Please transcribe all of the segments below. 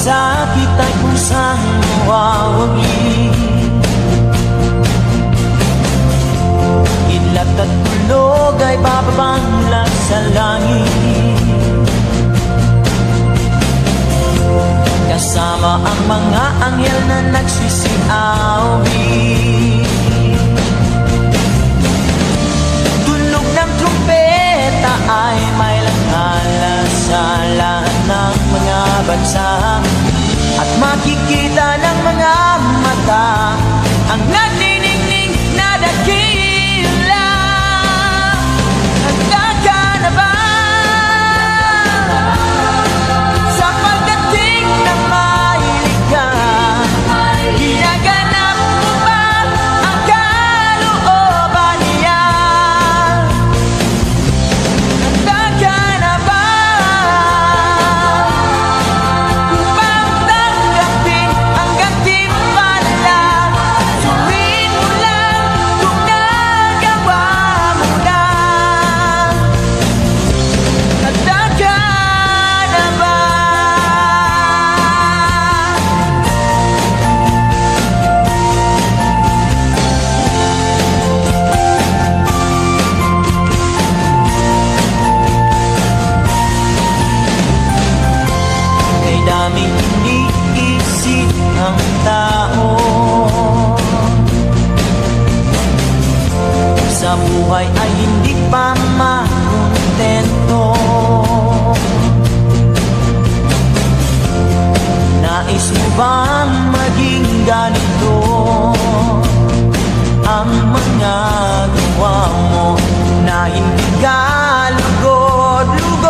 Sakit ay kusang mawawagi. Kidlat at kulog ay bababangla sa langit, kasama ang mga anghel na nagsisiawit. Tunog ng trumpeta ay may langala sa lahat ng mga bansa, at makikita ng mga mata ang nagniningning na dakila. Handa ka na ba sa pagdating ng mahilig? Ginaganap mo ba ang kalooban niya? Handa ka na ba upang tanggapin ang gantimpala? Suriin mo lang kung nagawa mo na. Handa ka na ba? Kay daming iniisip ang tao, sa buhay ay hindi pa makontento. Nais mo bang maging ganito ang mga gawa mo, na hindi ka lugod-lugod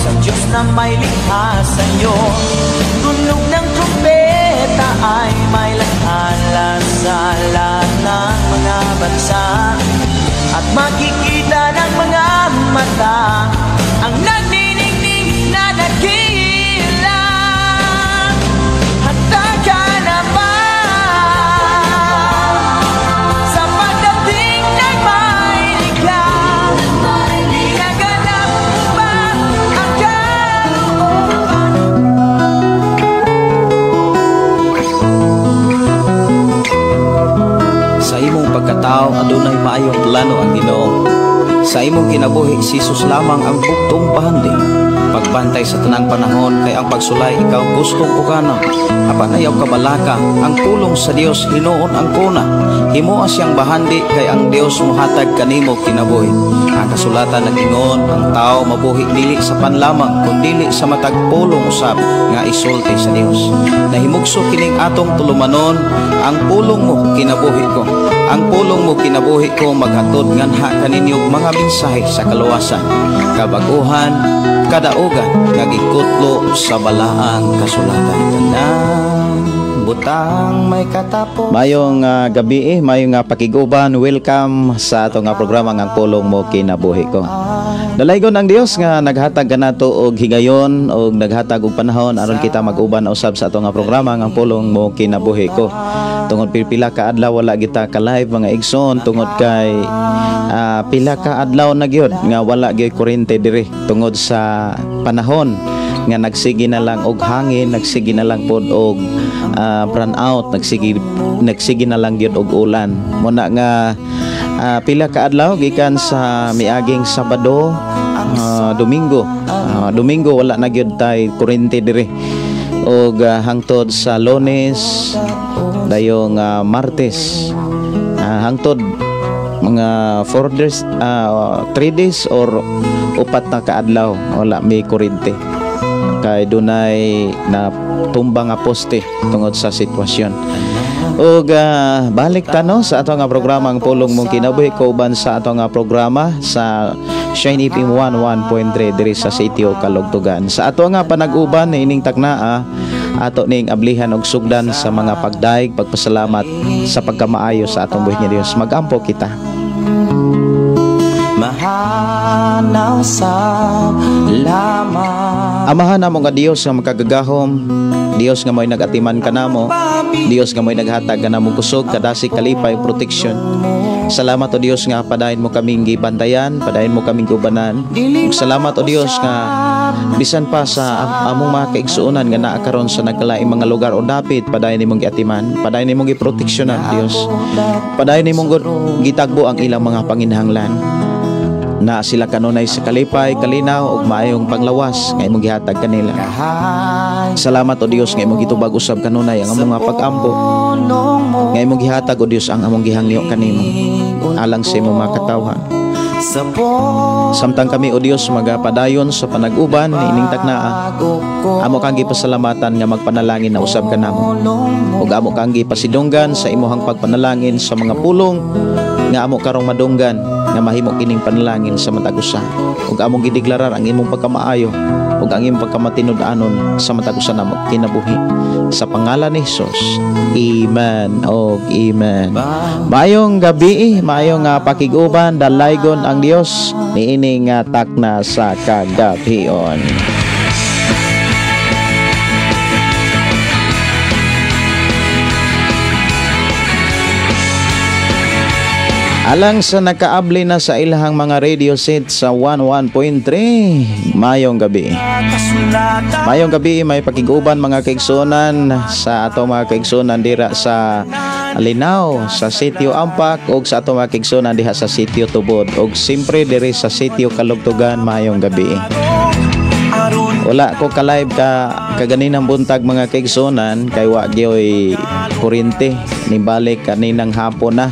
sa Diyos na may likha sa'yo? Tunog ng trumpeta ay may langala sa lahat ng mga bansa, at makikita ng mga mata ang nagniningning na dakila. Handa ka na ba sa pagdating ng malikha? Ginaganap mo ba ang kalooban? Sa imong pagkatao adunay maayong plano ang Ginoo. Sa imong kinabuhi si Jesus lamang ang bugtong bahandi. Pagbantay sa tanang panahon kay ang pagsulay ikaw gustong pukana. Apan ayaw kabalaka ang pulong sa Dios hinuon ang kuna. Himoa siyang bahandi kay ang Dios mohatag kanimo kinabuhi. Ang kasulatan nag-ingon ang tao mabuhi dili sa panlamang kundili sa matag pulong usab nga isulti sa Dios. Nahimugso kining atong tulumanon, ang pulong mo kinabuhi ko. Ang pulong mo kinabuhi ko maghatod nganha kaninyo mga mensahe sa kaluwasan, kabaguhan, kadaugan nga gikutlo sa balaang kasulatan. Tanang butang may katapos. Mayong gabi, mayong pakiguban, welcome sa ato nga programa nga Pulong Mo Kinabuhi Ko. Dalaygon ang Dios nga naghatag kanato og higayon og naghatag og panahon aron kita mag-uban usab sa ato nga programa nga Pulong Mo Kinabuhi Ko. Tungod pila ka adlaw wala kita ka live mga igsoon, tungod kay pila ka adlaw na gyud nga wala gyud kuryente diri tungod sa panahon nga nagsige na lang og hangin, nagsige na lang pod og brown out, nagsige na lang gyud og ulan. Muna nga pila ka adlaw gikan sa miaging Sabado, Domingo. Domingo wala na gyud tay kuryente diri. Og hangtod sa Lunes, dayong Martes, hangtod mga 4 days, 3 days or upat na kaadlaw wala may kuryente. Kay dunay na tumba nga poste tungod sa sitwasyon. Og balik ta no sa ato nga programa ang Pulong Mong Kinabuhi ko uban sa ato nga programa sa Shine FM 101.3 diri sa Sitio Kalugtugan. Sa ato nga panag-uban ining taknaa ato ning ablihan og sugdan sa mga pagdaig, pagpasalamat sa pagkamaayo sa atong buhi nga Dios. Magampo kita. Mahanaw sa lamang. Amahan namo nga Dios nga makagagahom, Dios nga mo'y nag-atiman kanamo, Dios nga mo'y naghatag kanamo kusog, kadasig, kalipay, protection. Salamat, O Dios, nga padayon mo kaming gibantayan, padayon mo kaming gubanan. Ug salamat, O Dios, nga bisan pa sa among mga kaigsuonan nga naa karon sa nagkalaing mga lugar o dapit, padayon nimong giatiman, padayon nimong giproteksyonan, Dios. Padayon nimong gitagbo ang ilang mga panginahanglan. Na sila kanunay sa kalipay, kalinaw ug maayong panglawas nga imong gihatag kanila. Salamat, O Dios, nga imong gitubag usab kanunay ang among mga pag-ampo. Nga imong gihatag, O Dios, ang among gihangyo kanimo alang sa imong mga katawhan. Samtang kami, O Dios, magapadayon sa panag-uban niining taknaa, amo kang gipasalamatan nga magpanalangin na usab kanamo. Ug amo kang gipasidunggan sa imuhang pagpanalangin sa mga pulong nga amo karong madunggan nga mahimo kining panalangin sa matag usa. Ug among gideklarar ang imong pagkamaayo ug ang imong pagkamatinud-anon sa matag usa namo kinabuhi. Sa pangalan ni Jesus. Amen og amen. Maayong gabi, maayong pakig-uban, dalaygon ang Dios niining takna sa kagabion. Alang sa nakaabli na sa ilahang mga radio set sa 11.3, maayong gabi. Maayong gabi, may pakig-uban mga kaigsuonan sa ato mga kaigsuonan dira sa Linaw, sa Sitio Ampak, ug sa ato mga kaigsuonan diha sa Sitio Tubod, ug simpre diri sa Sitio Kalugtugan, maayong gabi. Wala ko ka-live ka kaganinang buntag mga kaigsuonan kay wa gyoy kuryente, nibalik kaninang hapon na.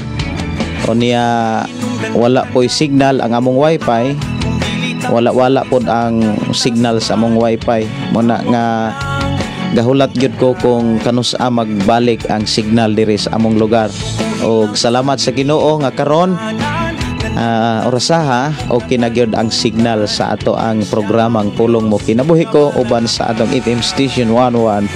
O niya wala po'y signal ang among wifi, wala pod ang signal sa among wifi. Muna nga gahulat gyud ko kung kanusa magbalik ang signal diri sa among lugar. Og salamat sa Ginoo nga karon orasaha okay na gyud ang signal sa ato ang programang Pulong Mo Kinabuhi Ko uban sa atong FM station 11.3.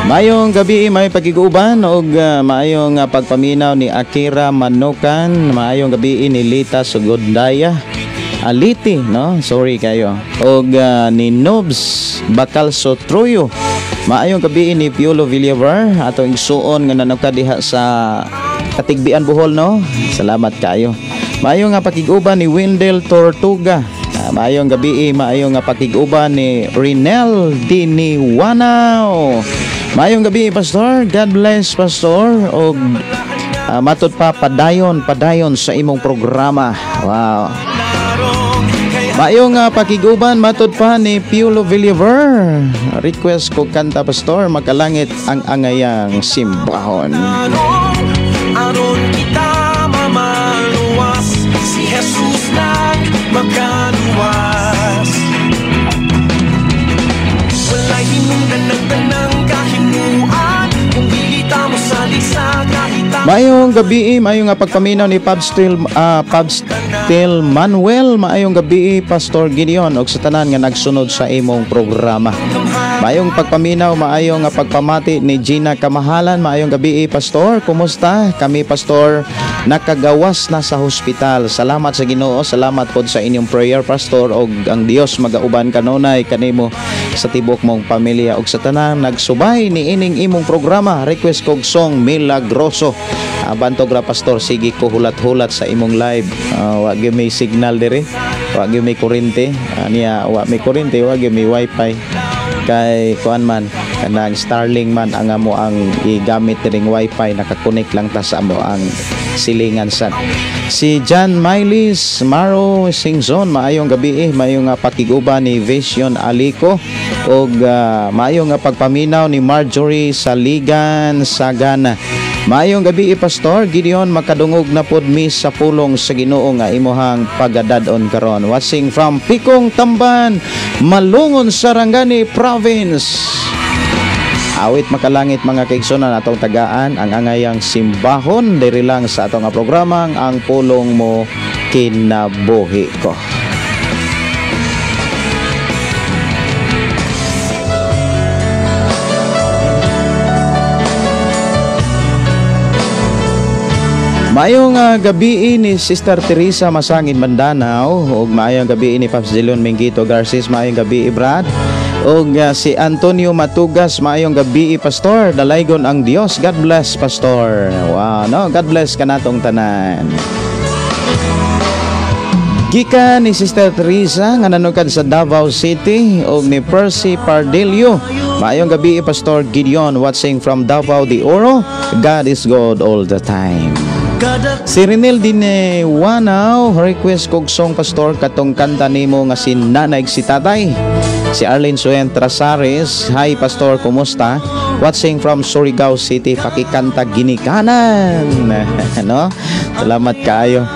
Maayong gabi, may pagkiguban og maayong pagpaminaw ni Akira Manukan, maayong gabi ni Lita Sugundaya. Aliti, no? Sorry kayo. Og ni Nobs Bacalso Troyo. Maayong gabi ni Piolo Villaver, atong igsuon nga nanuka diha sa Katigbian Bohol, no? Salamat kayo. Maayong nga pakig-uban ni Wendell Tortuga. Maayong gabi, maayong nga pakig-uban ni Rinel Diniwanao. Maayong gabi, Pastor. God bless, Pastor. Og matud pa, padayon, padayon sa imong programa. Wow. Maayong pakiguban, matud pa ni Piolo Villaver. Request ko kanta, Pastor, makalangit ang angayang simbahon. Aron kita mamaluwas, si Jesus nang makaluwas. Walay hinungdan ng tanang kahimuan, kung dili ta mo salig sa kahit. Maayong gabi, maayong pagpaminaw ni Pabstil Manuel, maayong gabi Pastor Gideon og sa tanan nga nagsunod sa imong programa. Maayong pagpaminaw, maayong pagpamati ni Gina Kamahalan, maayong gabi Pastor, kumusta? Kami Pastor nakagawas na sa hospital. Salamat sa Ginoo, salamat pod sa inyong prayer Pastor, og ang Dios magauban kanunay kanimo sa tibok mong pamilya og sa tanan nagsubay ni ining imong programa. Request kog song Milagroso. Bantog ra Pastor, sige ko hulat-hulat sa imong live. Wa gyud may signal diri, wa gyud may kuryente. Niya wa may kuryente, wa gyud may wifi. Kay kuan man kanang Starlink man ang amo ang gigamit diring wifi, nakakonek lang ta sa amo ang silingan sad. Si John Miles Maro Singzon, maayong gabi, maayong pakig-uban ni Vision Aliko og maayong pagpaminaw ni Marjorie Saligan Sagana. Maayong gabi, Pastor Gideon, makadungog na pod mi sa pulong sa Ginoo nga imuhang pagadad-on karon. Watching from Pikong Tamban, Malungon, Sarangani Province. Awit makalangit mga kaigsunan, atong tagaan ang angayang simbahon diri lang sa atong programang Ang Pulong Mo Kinabuhi Ko. Maayong gabi ni Sister Teresa Masangin Mandanao ug maayong gabi ni Pops Dilon Mengito Garces, maayong gabi, Brad. Ug si Antonio Matugas, maayong gabi, Pastor. Dalaygon ang Dios. God bless, Pastor. Wow, no? God bless kanatong tanan. Gikan ni Sister Teresa nga nanukad sa Davao City ug ni Percy Pardillo. Maayong gabi, Pastor Gideon, watching from Davao de Oro. God is good all the time. Kada Si Renel Dine Wanaw, request kog song, Pastor, katong kanta nimo nga "Si Nanay si Tatay". Si Arlene Suen Trasares, "Hi Pastor, kumusta? Watching from Surigao City, pakikanta 'Ginikanan'." No? Salamat kaayo.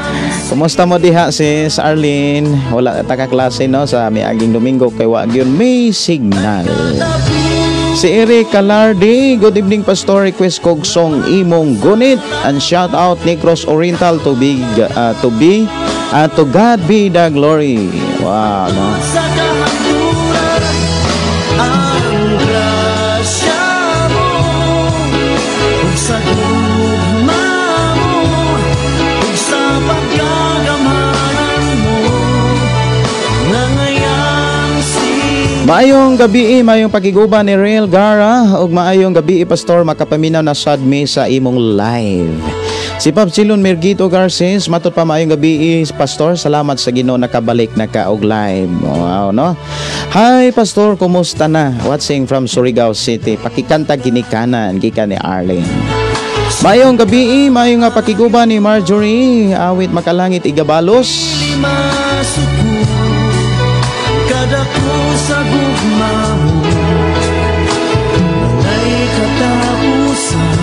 Kumusta mo diha, sis Arlene? Wala ta ka klase, no, sa miaging Domingo kay wa gyud may signal. Si Eric Calardi, "Good evening, Pastor, request kog song 'Imong Gunit' and shout out Negros Oriental, to God be the glory." Wow, no? Sa kahangturan ang grasya mo ug sa gugma mo ug sa pagkagamhanan mo nga ngayang si Maayong gabi, maayong pakiguban ni Real Gara ug maayong gabi, Pastor, makapaminaw na sad mi sa imong live. Si Pap Chilon Mirgito Garces, matod pa, "Maayong gabi, Pastor, salamat sa Ginoo nakabalik na ka og live." Wow, no? "Hi Pastor, kumusta na? Watching from Surigao City. Pakikanta 'Ginikanan'," gikan ni Arlene. Maayong gabi, maayong nga pakiguban ni Marjorie, awit "Makalangit Igabalos". Masuko kadako sa gugma mo, walay katapusan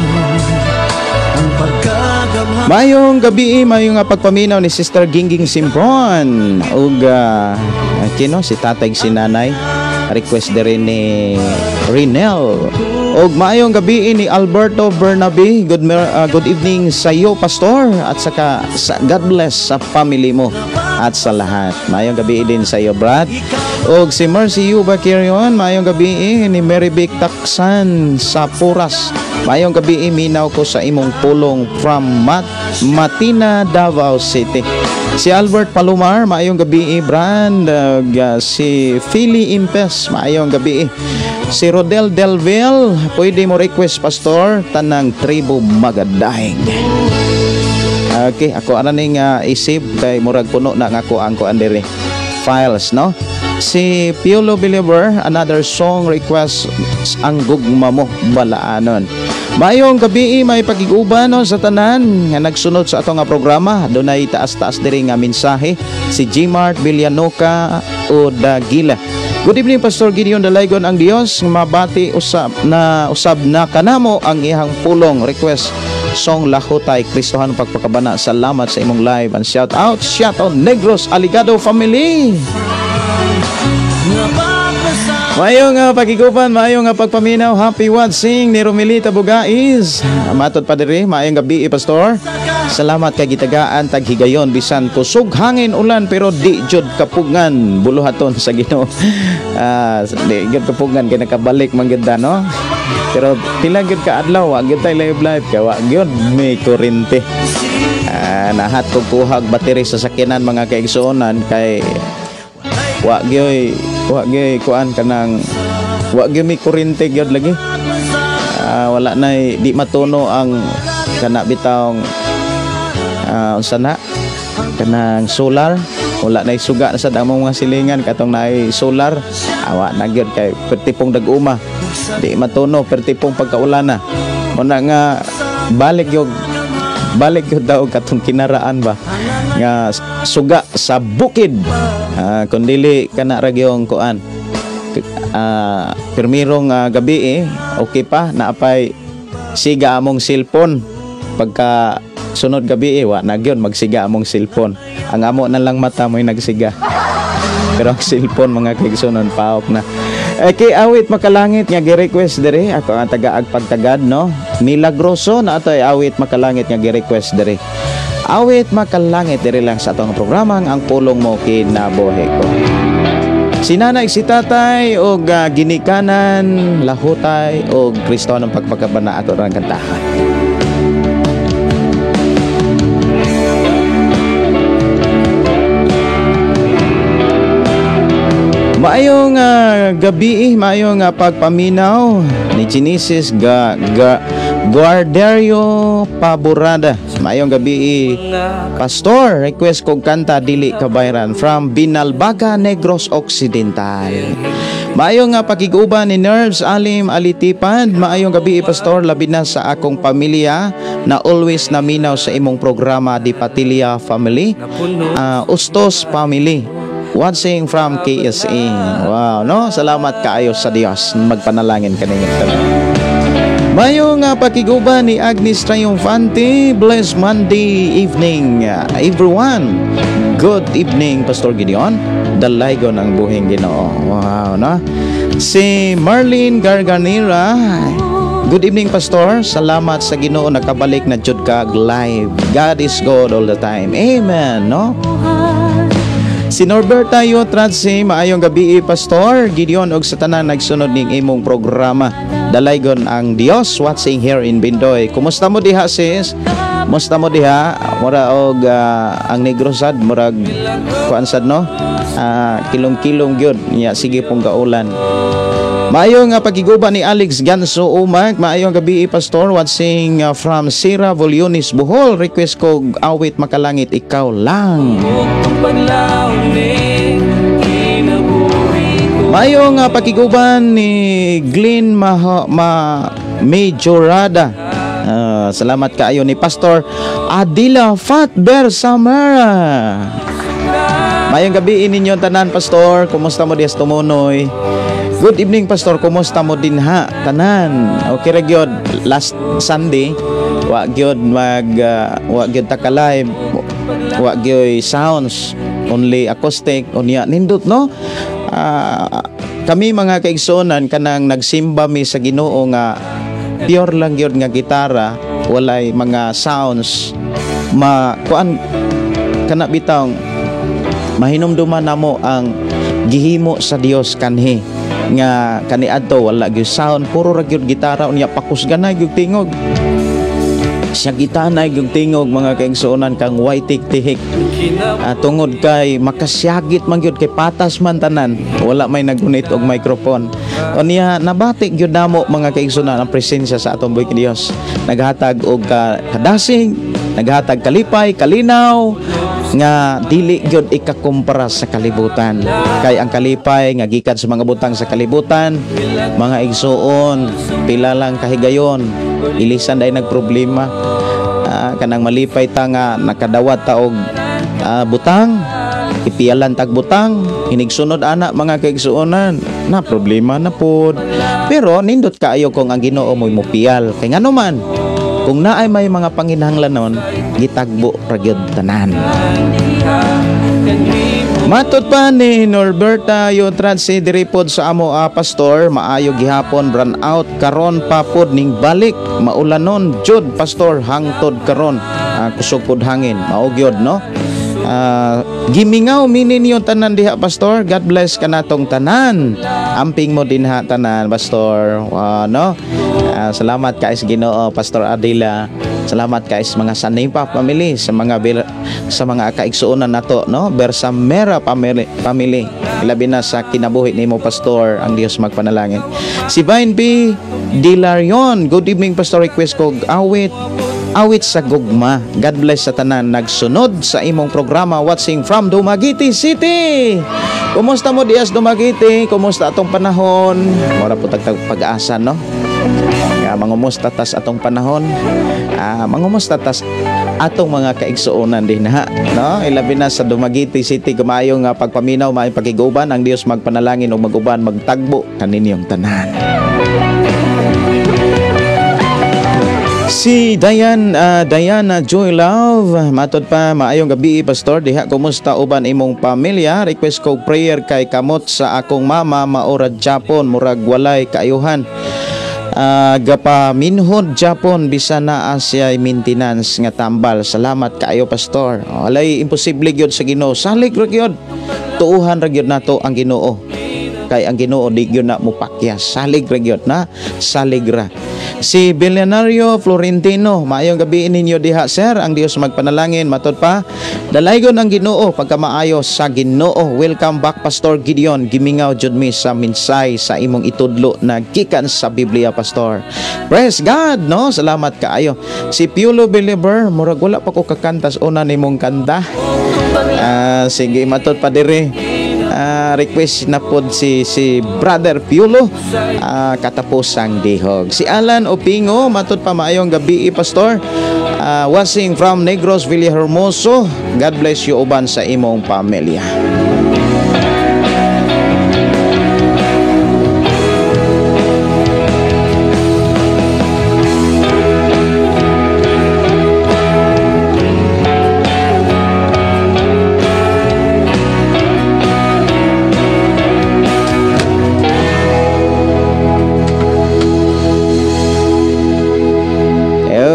ang pagkagamhan. Maayong gabi, maayong nga pagpaminaw ni Sister Gingging Simpron ug kino si tatay si nanay, request diri ni Rinel. Ug maayong gabi ni Alberto Bernabe, good evening sa iyo, Pastor, at saka sa God bless sa family mo at sa lahat. Maayong gabi din sa iyo, Brad. Ug si Mercy Yuba Kirion, maayong gabi ni Mary Vic Taksan sa Puras. Maayong gabi, minaw ko sa imong pulong from Matina, Davao City. Si Albert Palomar, maayong gabi, Brand. Si Philly Impes, maayong gabi. Si Rodel Delville, "Pwede mo request, Pastor, Tanang Tribo Magadahig." Okay, ako ana ning isip kay murag puno na nga ako ang kuan diri. Files, no? Si Piolo Believer, another song request, "Ang Gugma Mo Balaanon". Maayong gabi, may pagiguban, no, sa tanan nga nagsunod sa ato nga programa. Dunay taas-taas diri nga mensahe si Gmart Villanoca o Dagila. "Good evening, Pastor Gideon, dalaygon ang Dios, mabati usab na usab na kanamo ang iyang pulong. Request song 'Lahutay Kristohan Pagpakabana'. Salamat sa imong live and shout out. Shout out Negros Aligado family." Nga pagpasa Maayong nga pagiguban, maayong nga pagpaminaw, happy watching ni Romilita Bugais. Matod pa diri, "Maayong gabi, Pastor. Salamat kay gitagaan tag higayon bisan kusog hangin ulan pero di jud kapugngan buluhaton sa Ginoo." Ah, di jud kapugngan kay nakabalik man gyud ta, no? Pero pila gyud ka adlaw wa gyud tay live live kay wa gyud may kurente. Ah, nahat ko kuhag battery sa sakyanan, mga kaigsuonan, kay wa gyoy kuan kanang wa gyoy may kuryente gyud lagi. Ah, wala na, di matuno ang kana bitawng unsa na kanang solar, wala na suga na sa among mga silingan katong naay solar, awa na gyud kay pertipong dag-uma di matuno, pertipong pagkaulan na mo na nga balik gyud daw katong kinaraan ba nga suga sa bukid. Ah, kun dili kana ra gyung kuan, pirmirong gabi eh, okay pa naapay siga among cellphone. Pagka sunod gabi eh, wa na gyud magsiga among cellphone. Ang amo na lang mata mo'y nagsiga pero ang cellphone, mga kaigsuonan, paok na. Eh, kay awit "Makalangit" nga gi-request diri, ako ang tagaag pagtagad, no, milagroso na ato ay awit "Makalangit" nga gi-request diri. Awit "Makalangit" diri lang sa atong programa "Ang Pulong Mo Kinabuhi Ko". Si nanay, si tatay og "Ginikanan", "Lahutay" og "Kristo ng Pagpakabana" ato rang kantahan. gabi, maayo nga pagpaminaw ni Genesis ga, ga Guarderio Paborada. Maayong gabi, Pastor, request kog kanta "Dili Kabayran" from Binalbaga, Negros Occidental. Maayo nga pakiguban ni Nerves Alim Alitipan. Maayong gabi, Pastor, labi na sa akong pamilya na always naminaw sa imong programa, Di Patilia Family, Ustos Family. Watching from KSA. Wow, no? Salamat kaayo sa Dios. Magpanalangin kaninyo tanan. Mayo nga pakiguban ni Agnes Triumphante. Bless Monday evening, everyone. Good evening, Pastor Gideon. Dalaygon ang buhing Ginoo. Wow, no? Si Marlene Garganera. Good evening, Pastor. Salamat sa Ginoo, nakabalik na jud ka live. God is good all the time. Amen, no? Si Norberta Yotradsi, maayong gabi, Pastor Gideon og sa tanan nagsunod ning imong programa. Dalaygon ang Dios, watching here in Bindoy. Kumusta mo diha, sis? Kumusta mo diha? Mura og ang Negros sad murag kuan sad, no? Kilom-kilom gyud nya, sige pong gaulan. Maayo nga pagiguba ni Alex Ganso Umag. Maayong gabi, Pastor, watching from Sira Volionis, Bohol. Request ko awit "Makalangit Ikaw Lang". Bugtong kinabuhi ko. Maayo nga pakiguban ni Glenn Maho, Ma Majorada. Salamat kaayo ni Pastor Adila Fatber Samara. Maayong gabi ninyo tanan, Pastor. Kumusta mo dias tumunoy? Good evening, Pastor. Kumusta mo din ha tanan? Okay ra gyud. Last Sunday wa gyud mag wa gyud ta ka live. Wa gyud sounds, only acoustic unya. Nindot, no? Kami mga kaigsuonan, kanang nagsimba mi sa Ginoo nga pure lang gyud nga gitara, walay mga sounds, ma kuan kana bitaw, mahinumduman namo ang gihimo sa Dios kanhi nga kaniadto wala gyud sound, puro ra gyud gitara unya pakusganay gyud tingog siya, gitanay gyud tingog, mga kaigsuonan, kang way tihik. Tungod kay makasyagit man gyud kay patas man tanan, wala may nagunit og microphone unya nabati gyud namo, mga kaigsuonan, ang presensya sa atong buhi Dios, naghatag og kadasig, naghatag kalipay, kalinaw nga dili gyud ikakumpara sa kalibutan, kay ang kalipay nga gikan sa mga butang sa kalibutan, mga igsuon, pila lang kahigayon, ilisan dahil nagproblema. Kanang malipay ta nga nakadawat ta og butang, ipiyalan tag butang, hinigsunod ana, mga kaigsuonan, na problema na pod. Pero nindot kaayo kung ang Ginoo mo'y mupiyal, kay ngano man kung naay may mga panginahanglanon, gitagbo ra gyud tanan. Matod pa ni Norberta Yotradsi, diri pod sa amo, Pastor, maayo gihapon, run out karon pa pod ning balik, maulanon jud, Pastor, hangtod karon. Kusog pod hangin, mao gyud, no? Gimingaw mi ninyo tanan diha, Pastor. God bless kanatong tanan. Amping mo dinha tanan, Pastor. No? Salamat kay sa Ginoo, Pastor Adila. Salamat kay sa mga Sanipa family, sa mga kaigsuonan nato, no? Bersamera family. Ilabi na sa kinabuhi nimo, Pastor, ang Dios magpanalangin. Si Vine B. Dilarion, good evening, Pastor, request ko awit "Awit sa Gugma". God bless sa tanan nagsunod sa imong programa, watching from Dumaguete City. Kumusta mo dias Dumaguete? Kumusta atong panahon? Mura po tagtag pag-asa, no? Nga mangumusta tas atong panahon. Mangumusta tas atong mga kaigsuonan din ha, no? Ilabi na sa Dumaguete City, kumayo nga pagpaminaw, maayong pakiguban, ang Dios magpanalangin ug maguban, magtagbo kaninyong tanan. Si Diana Joy Love, matod pa, maayong gabi, Pastor, diha kumusta uban imong pamilya? Request ko prayer kay kamot sa akong mama, maorad Japon, murag walay kaayuhan. Gapa minhod Japon bisan naa siya maintenance nga tambal. Salamat kaayo, Pastor. Walay imposible gyud sa Ginoo. Salig ra gyud. Tuuhan ra gyud nato ang Ginoo. Kay ang Ginoo di gyud na mopakyas. Salig ra gyud na, salig ra. Si Billionario Florentino, maayong gabi ninyo diha, sir. Ang Dios magpanalangin. Matod pa, dalaygon ang Ginoo pagkamaayo sa Ginoo. Welcome back, Pastor Gideon. Gimingaw jud mi sa minsay sa imong itudlo na gikan sa Biblia, Pastor. Praise God, no? Salamat kaayo. Si Piolo Believer, murag wala pa ko kakantas una nimong kanta. Sige, matod pa dire. Request na pod si Brother Piolo, katapusang dihog. Si Alan Opingo, matod pa, maayong gabi, Pastor. Watching from Negros, Villahermoso. God bless you uban sa imong pamilya.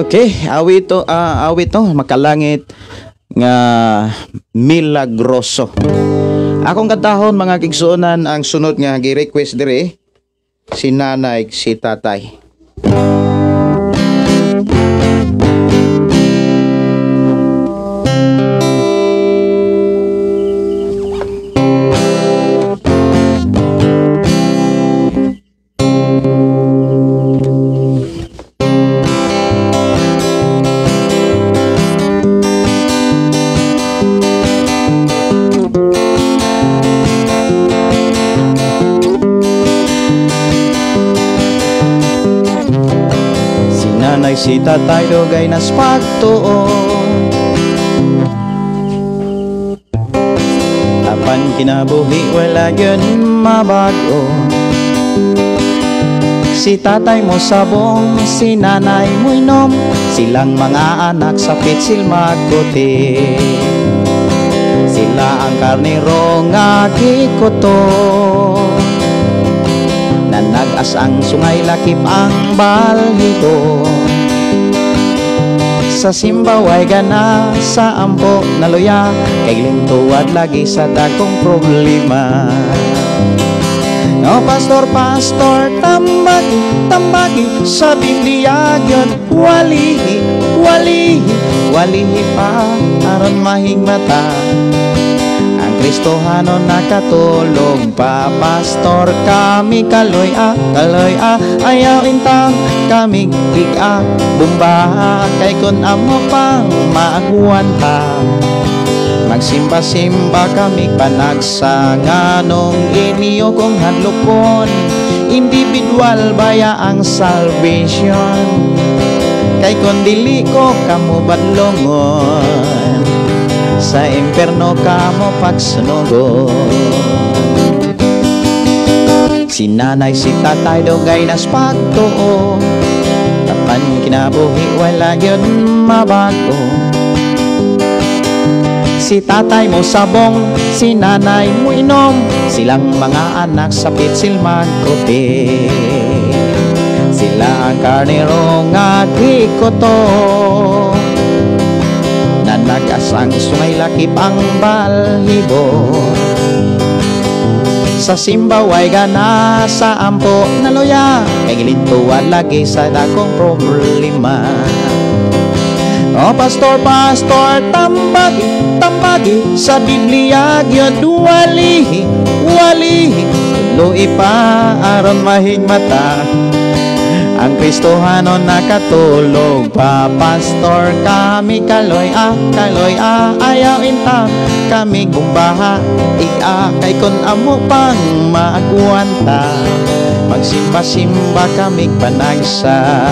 Okay, awit to makalangit nga milagroso. Akong kantahon, mga kigsuonan, ang sunod nga gi-request diri, si nanay, si tatay. Si tatay dugay nas pagtuo, apan kinabuhi wala gyud mabago. Si tatay mo sabong, si nanay mo inom, silang mga anak sa pitsil magkuti. Sila ang karnero nga gikuto, nanagas ang sungay lakip ang balhibo. Sa simbaway gana, sa ampo naluya, kay lintuad lagi sa dakong problema. No, pastor, pastor, tambagi, tambagi, sa Biblia gyud walihi, walihi, walihi pa aron mahigmata. Ang Kristohano nakatulog pa, pastor, kami kaloy a, kaloy a, ayaw intang kami ig-a, bumba, kay kun amo pang maagwanta. Magsimba-simba kami panagsanganong inyo kong hadlokon, individual baya ang salvation, kay kun dili ko kamo badlongon, sa imperno kamo pagsunugon. Si nanay, si tatay dugay nas pagtuo, apan kinabuhi wala gyud mabago. Si tatay mo sabong, si nanay mo inom, silang mga anak sa pitsil magkupi. Sila ang karnero nga gikuto, nanagas ang sungay lakip ang balhibo. Sa simbaway gana, sa ampo naluya, kay gilintuan lagi sa dakong problema. O pastor, pastor, tambagi, tambagi, sa Biblia gyud walihi, walihi, luhi pa aron mahigmata. Ang Kristohano nakatulog pa, pastor, kami kaloy a, kaloy a, ayaw intang kami gumbaha, ig-a, kay kun amo pang maagwanta. Magsimba-simba kami panagsa,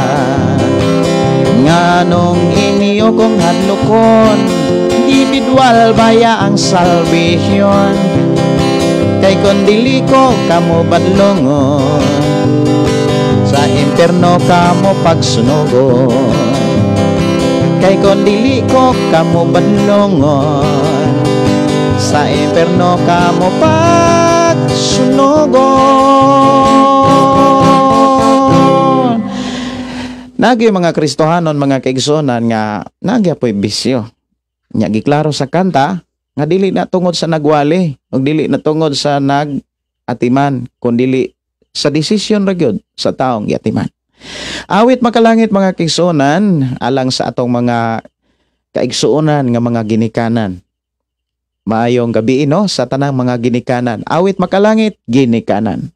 nganong inyo kong hadlokon, individual baya ang salvation, kay kun dili ko kamo badlongon, sa imperno kamo pagsunugon. Kay kun dili ko kamo badlongon, sa imperno kamo pagsunugon. Nagi mga Kristohanon, mga kaigsuonan, nga nagya po'y bisyo. Nya giklaro sa kanta nga dili na tungod sa nagwali ug dili na tungod sa nag atiman kun dili sa desisyon ra gyud sa taong giatiman. Awit makalangit mga kaigsuonan alang sa atong mga kaigsuonan nga mga ginikanan. Maayong gabi no sa tanang mga ginikanan. Awit makalangit, ginikanan.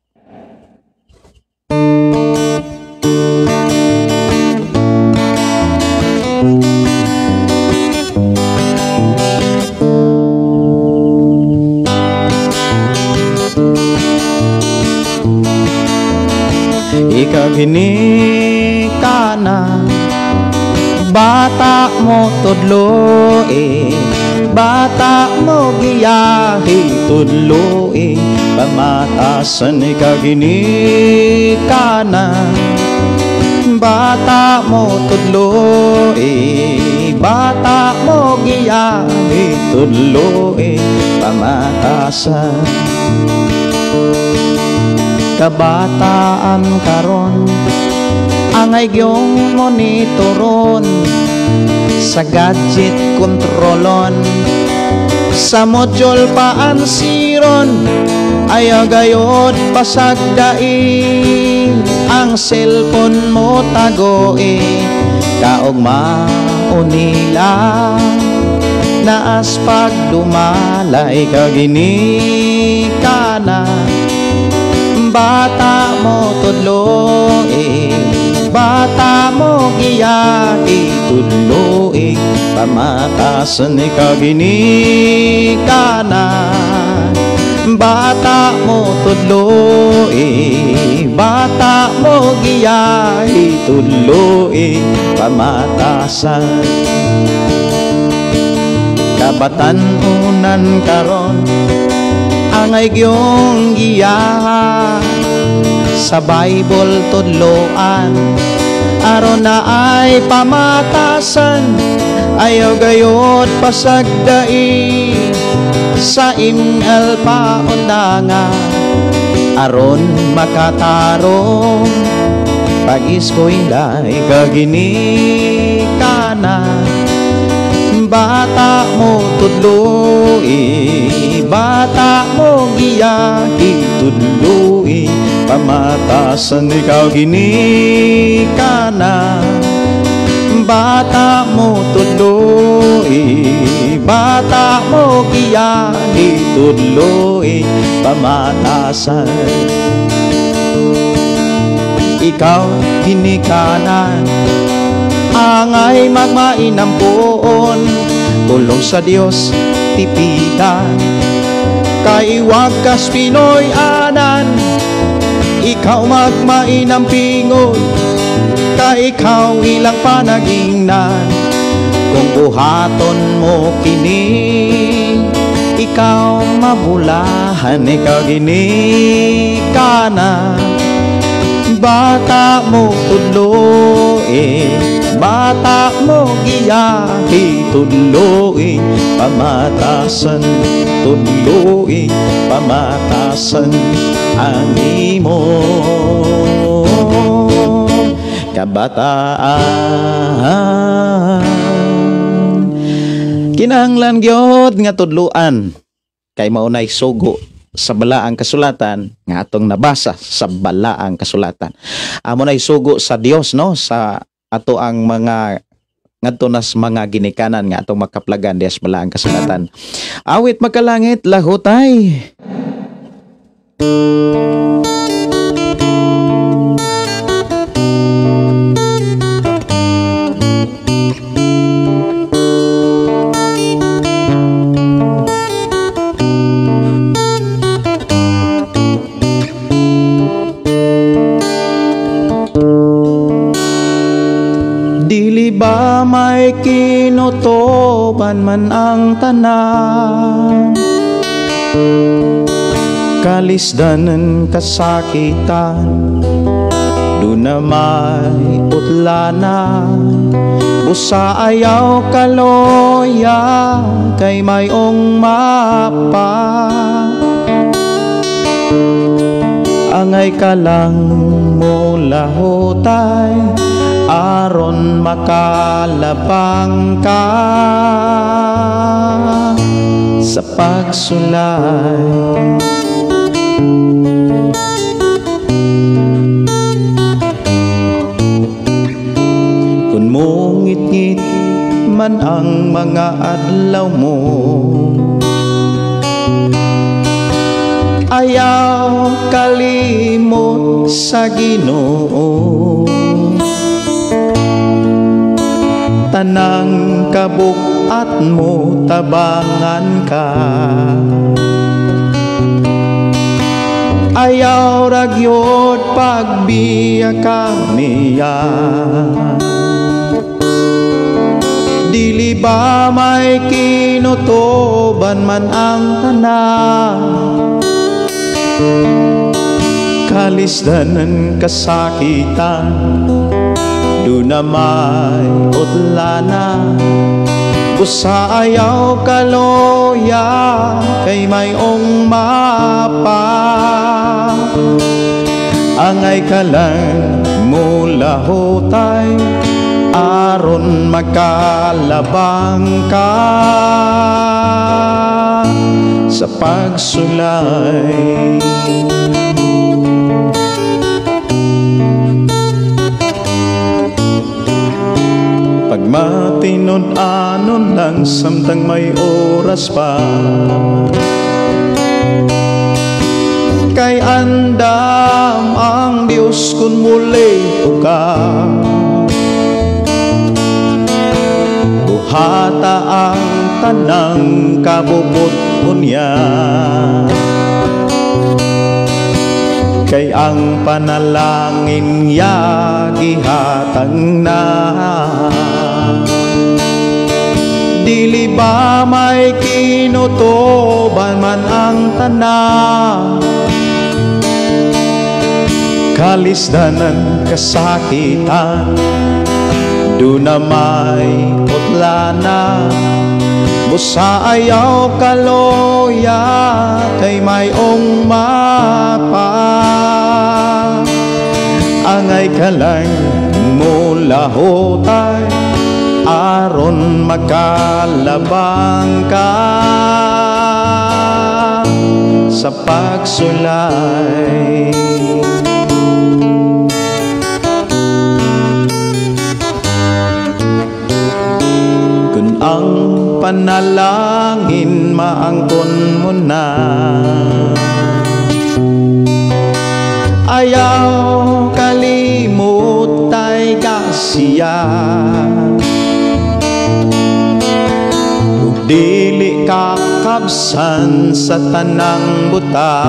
Ikaw ginikana, bata mo tudloe, bata mo giyahi tudloe, pamatasan ikaw ginikana, bata mo tudloe, bata mo giyahi tudloe, pamatasan. Kabataan karon angay gyong monitoron, sa gadget kontrolon, sa module paansiron, ayaw gayod pasagdai, ang cellphone mo tagoe, kaog maunila, naas pagdumalay kaginikana, bata mo tudloe, bata mo giyahi tudloe, pamatasan ikaw ginikana, bata mo tudloe, bata mo giyahi tudloe, pamatasan. Kabatan-unan karon angay gyong giyaha, sa Bible tudloan, aron na ay pamatasan, ayaw gayod pasagdai, sa ML paundanga, aron makatarong, pag-eskwela kaginikana, bata mo tudloe, bata mo giyahi tudloe, pamatasan ikaw ginikana, bata mo tudloe, bata mo giyahi tudloe, pamatasan. Ikaw ginikanan, angay magmainampoon, tulong sa Dios tipikan, kay wag kas Pinoy anan, ikaw magmainampingon, kay ikaw ilang panagingnan, kung buhaton mo kini, ikaw mabulahan, ikaw ginikana, bata mo tudloe, bata mo giyahi tudloe, pamatasan tudloe, pamatasan ang imo kabataan. Kinahanglan gyud nga tudloan kay maunay sugo sa balaang kasulatan nga atong nabasa sa balaang kasulatan. Amo nay sugo sa Dios no sa ato ang mga ngadto nas mga ginikanan nga atong makaplagan diha sa balaang kasulatan. Awit makalangit lahutay. Dili ba may kinutoban man ang tanan, kalisdanan kasakitan, do na may utlanan, busa ayaw kaloya, kay mayong mapa. Angay ka lang mo lahutay, aron makalabang ka sa pagsulay. mga adlaw mo. Ayaw kalimot sa Ginoo, tanang kabukat mo tabangan ka. Ayaw ragyod pagbiya ka niya. Dili ba may kinutuban man ang tanan, kalisdanan kasakitan, duna may utlana. Busa ayaw kaloya kay mayong mapa. Angay ka lang mulahutay aron makalabang ka sa pagsulay. Pagmatinud-anon lang samtang may oras pa, kay andam ang Diyos kung muli ka. Buhata ang tanang kabubut unya, kay ang panalangin niya gihatag na. Dili ba may kinutuban man ang tanan, kalisdanan kasakitan, duna may utlana. Busa ayaw kaloya kay mayong mapa. Angay ka lang mulahutay aron makalabang ka sa pagsulay. Kung ang panalangin maangkon mo na, ayaw kalimot tay kasiya. Ug dili kakabsan sa tanang buta,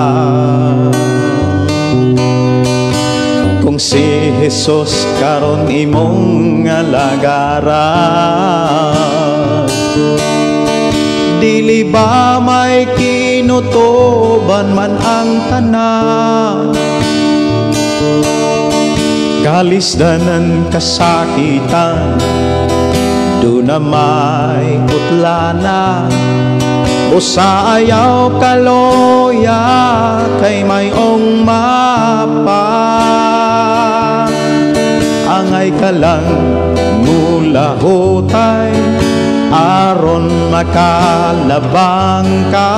kung si Jesus karon imong alagaran. Dili ba may kinutuban man ang tanan, kalisdanan kasakitan, duna may utlana. Busa ayaw kaloya kay mayong mapa. Angay ka lang mulahutay aron makalabang ka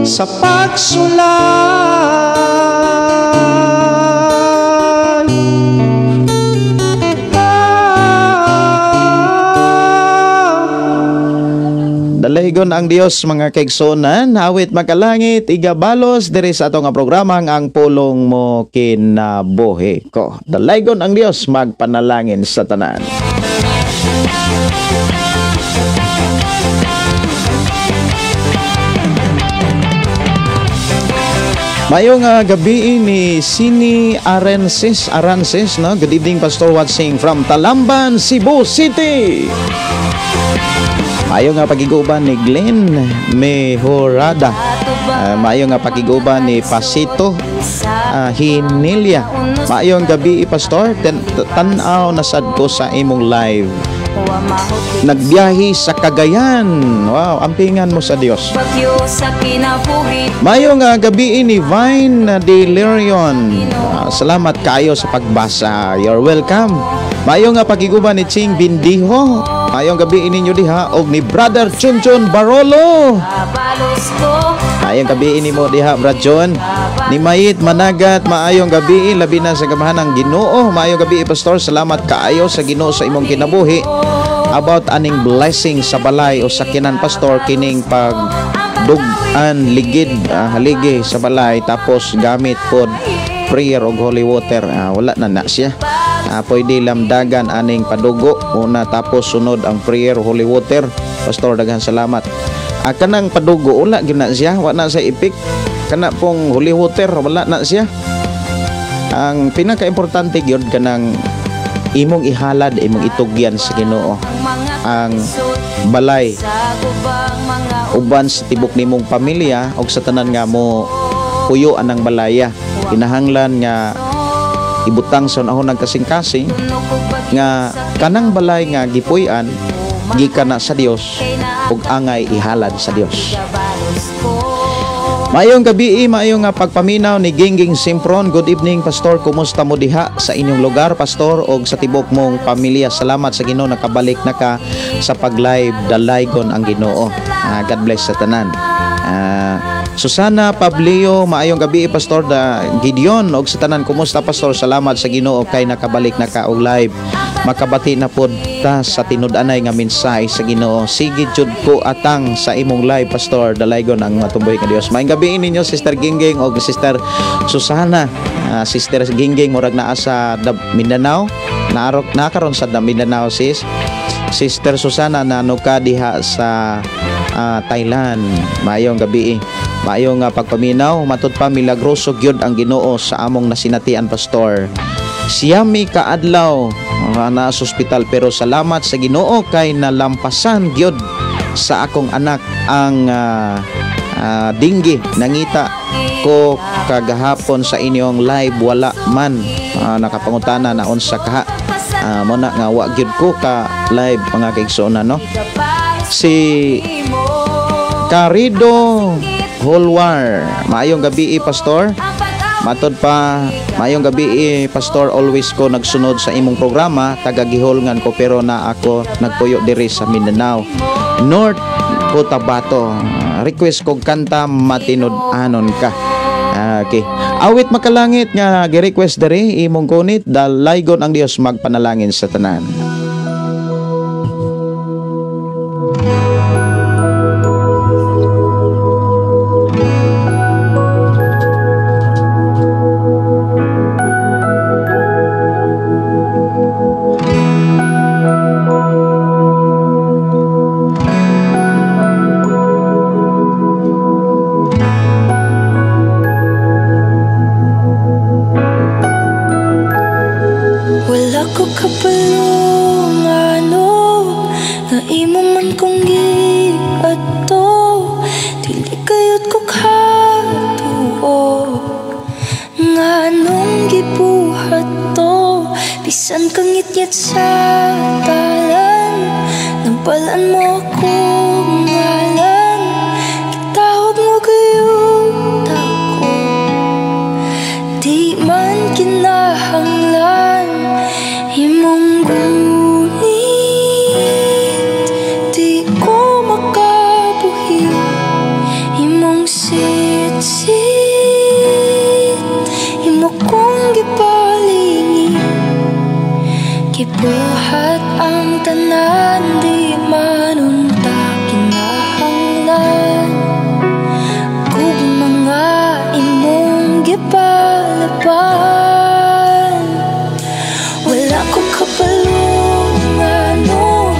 sa pagsulay. Dalaygon ang Dios mga kaigsuonan, awit makalangit, igabalos diri sa ato nga programa ang Pulong Mo Kinabuhi Ko. Dalaygon ang Dios, magpanalangin sa tanan. Mayong gabi ni Sini Arances, no? Good evening, Pastor watching from Talamban, Cebu City. Mayo nga pakiguban ni Glenn Mejorada. Mayo nga pakiguban ni Pasito Hinilia. Mayong gabi, Pastor, tan-aw na sad ko sa imong live. Nagbiyahe sa Cagayan. Wow, ampingan mo sa Dios. Mayong gabi ni Vine De Lerion. Salamat kayo sa pagbasa. You're welcome. Maayong nga pagiguban ni Ching Bindiho. Maayong gabi ninyo diha og ni Brother Chunchun Barolo. Maayong gabi nimo diha, Brad John. Ni Mayit Managat, maayong gabi, labi na sa gamahan ng Ginoo. Maayong gabi, Pastor, salamat kaayo sa Ginoo sa imong kinabuhi. About aning blessing sa balay o sakyanan, Pastor, kining pag dugan ligid haligi sa balay tapos gamit pod prayer og holy water, wala na na siya. Pwede lamdagan aning padugo una tapos sunod ang prayer holy water. Pastor, daghan salamat. Kanang padugo wala gyud na siya, wa na sa ipik. Kana pong holy water wala na siya. Ang pinakaimportante gyud kanang imong ihalad, imong itugyan sa Ginoo ang balay uban sa tibok nimong pamilya og sa tanan nga mo puyo anang balaya. Kinahanglan nga ibutang sa unahon ng kasing-kasing nga kanang balay nga gipuy-an gikan na sa Dios ug angay ihalad sa Dios. Maayong gabi, maayong nga pagpaminaw ni Gingging Simpron. Good evening, Pastor. Kumusta mo diha sa inyong lugar, Pastor, og sa tibok mong pamilya? Salamat sa Ginoo nakabalik na ka sa pag-live. Dalaygon ang Ginoo. God bless sa tanan. Susana Pablio, maayong gabi, Pastor da Gideon og sa tanan. Kumusta, Pastor? Salamat sa Ginoo kay nakabalik na ka og live. Makabati na pod ta sa tinud-anay nga mensahe sa Ginoo. Sige jud ko atang sa imong live, Pastor. Dalaygon ang matumboy nga Dios. Maayong gabi ninyo, Sister Gingging og Sister Susana. Sister Gingging murag naa sa Mindanao. Naarok nakaron sa Mindanao sis. Sister Susana nano ka diha sa Thailand. Maayong gabi. Maayong pagpaminaw. Matud pa milagroso gyud ang Ginoo sa among nasinatian, Pastor. Siyami kaadlaw na sa ospital pero salamat sa Ginoo kay nalampasan gyud sa akong anak ang dinggi. Nangita ko kagahapon sa inyong live, wala man nakapangutana na unsa kaha. Mo na nga wa gyud ko ka live mga kaigsoona, no. Si Carido Holwar, maayong gabi, Pastor. Matod pa, maayong gabi, Pastor, always ko nagsunod sa imong programa, taga Giholngan ko pero na ako nagpuyo diri sa Mindanao, North Cotabato. Request kog kanta Matinud-anon Ka. Okay. Awit Makalangit nga gi-request diri imong kunit. Dalaygon ang Dios, magpanalangin sa tanan. Gibuhat ang tanan, di manunta kinahanglan kung mga imong gipalaban. Wala ko kapalong ano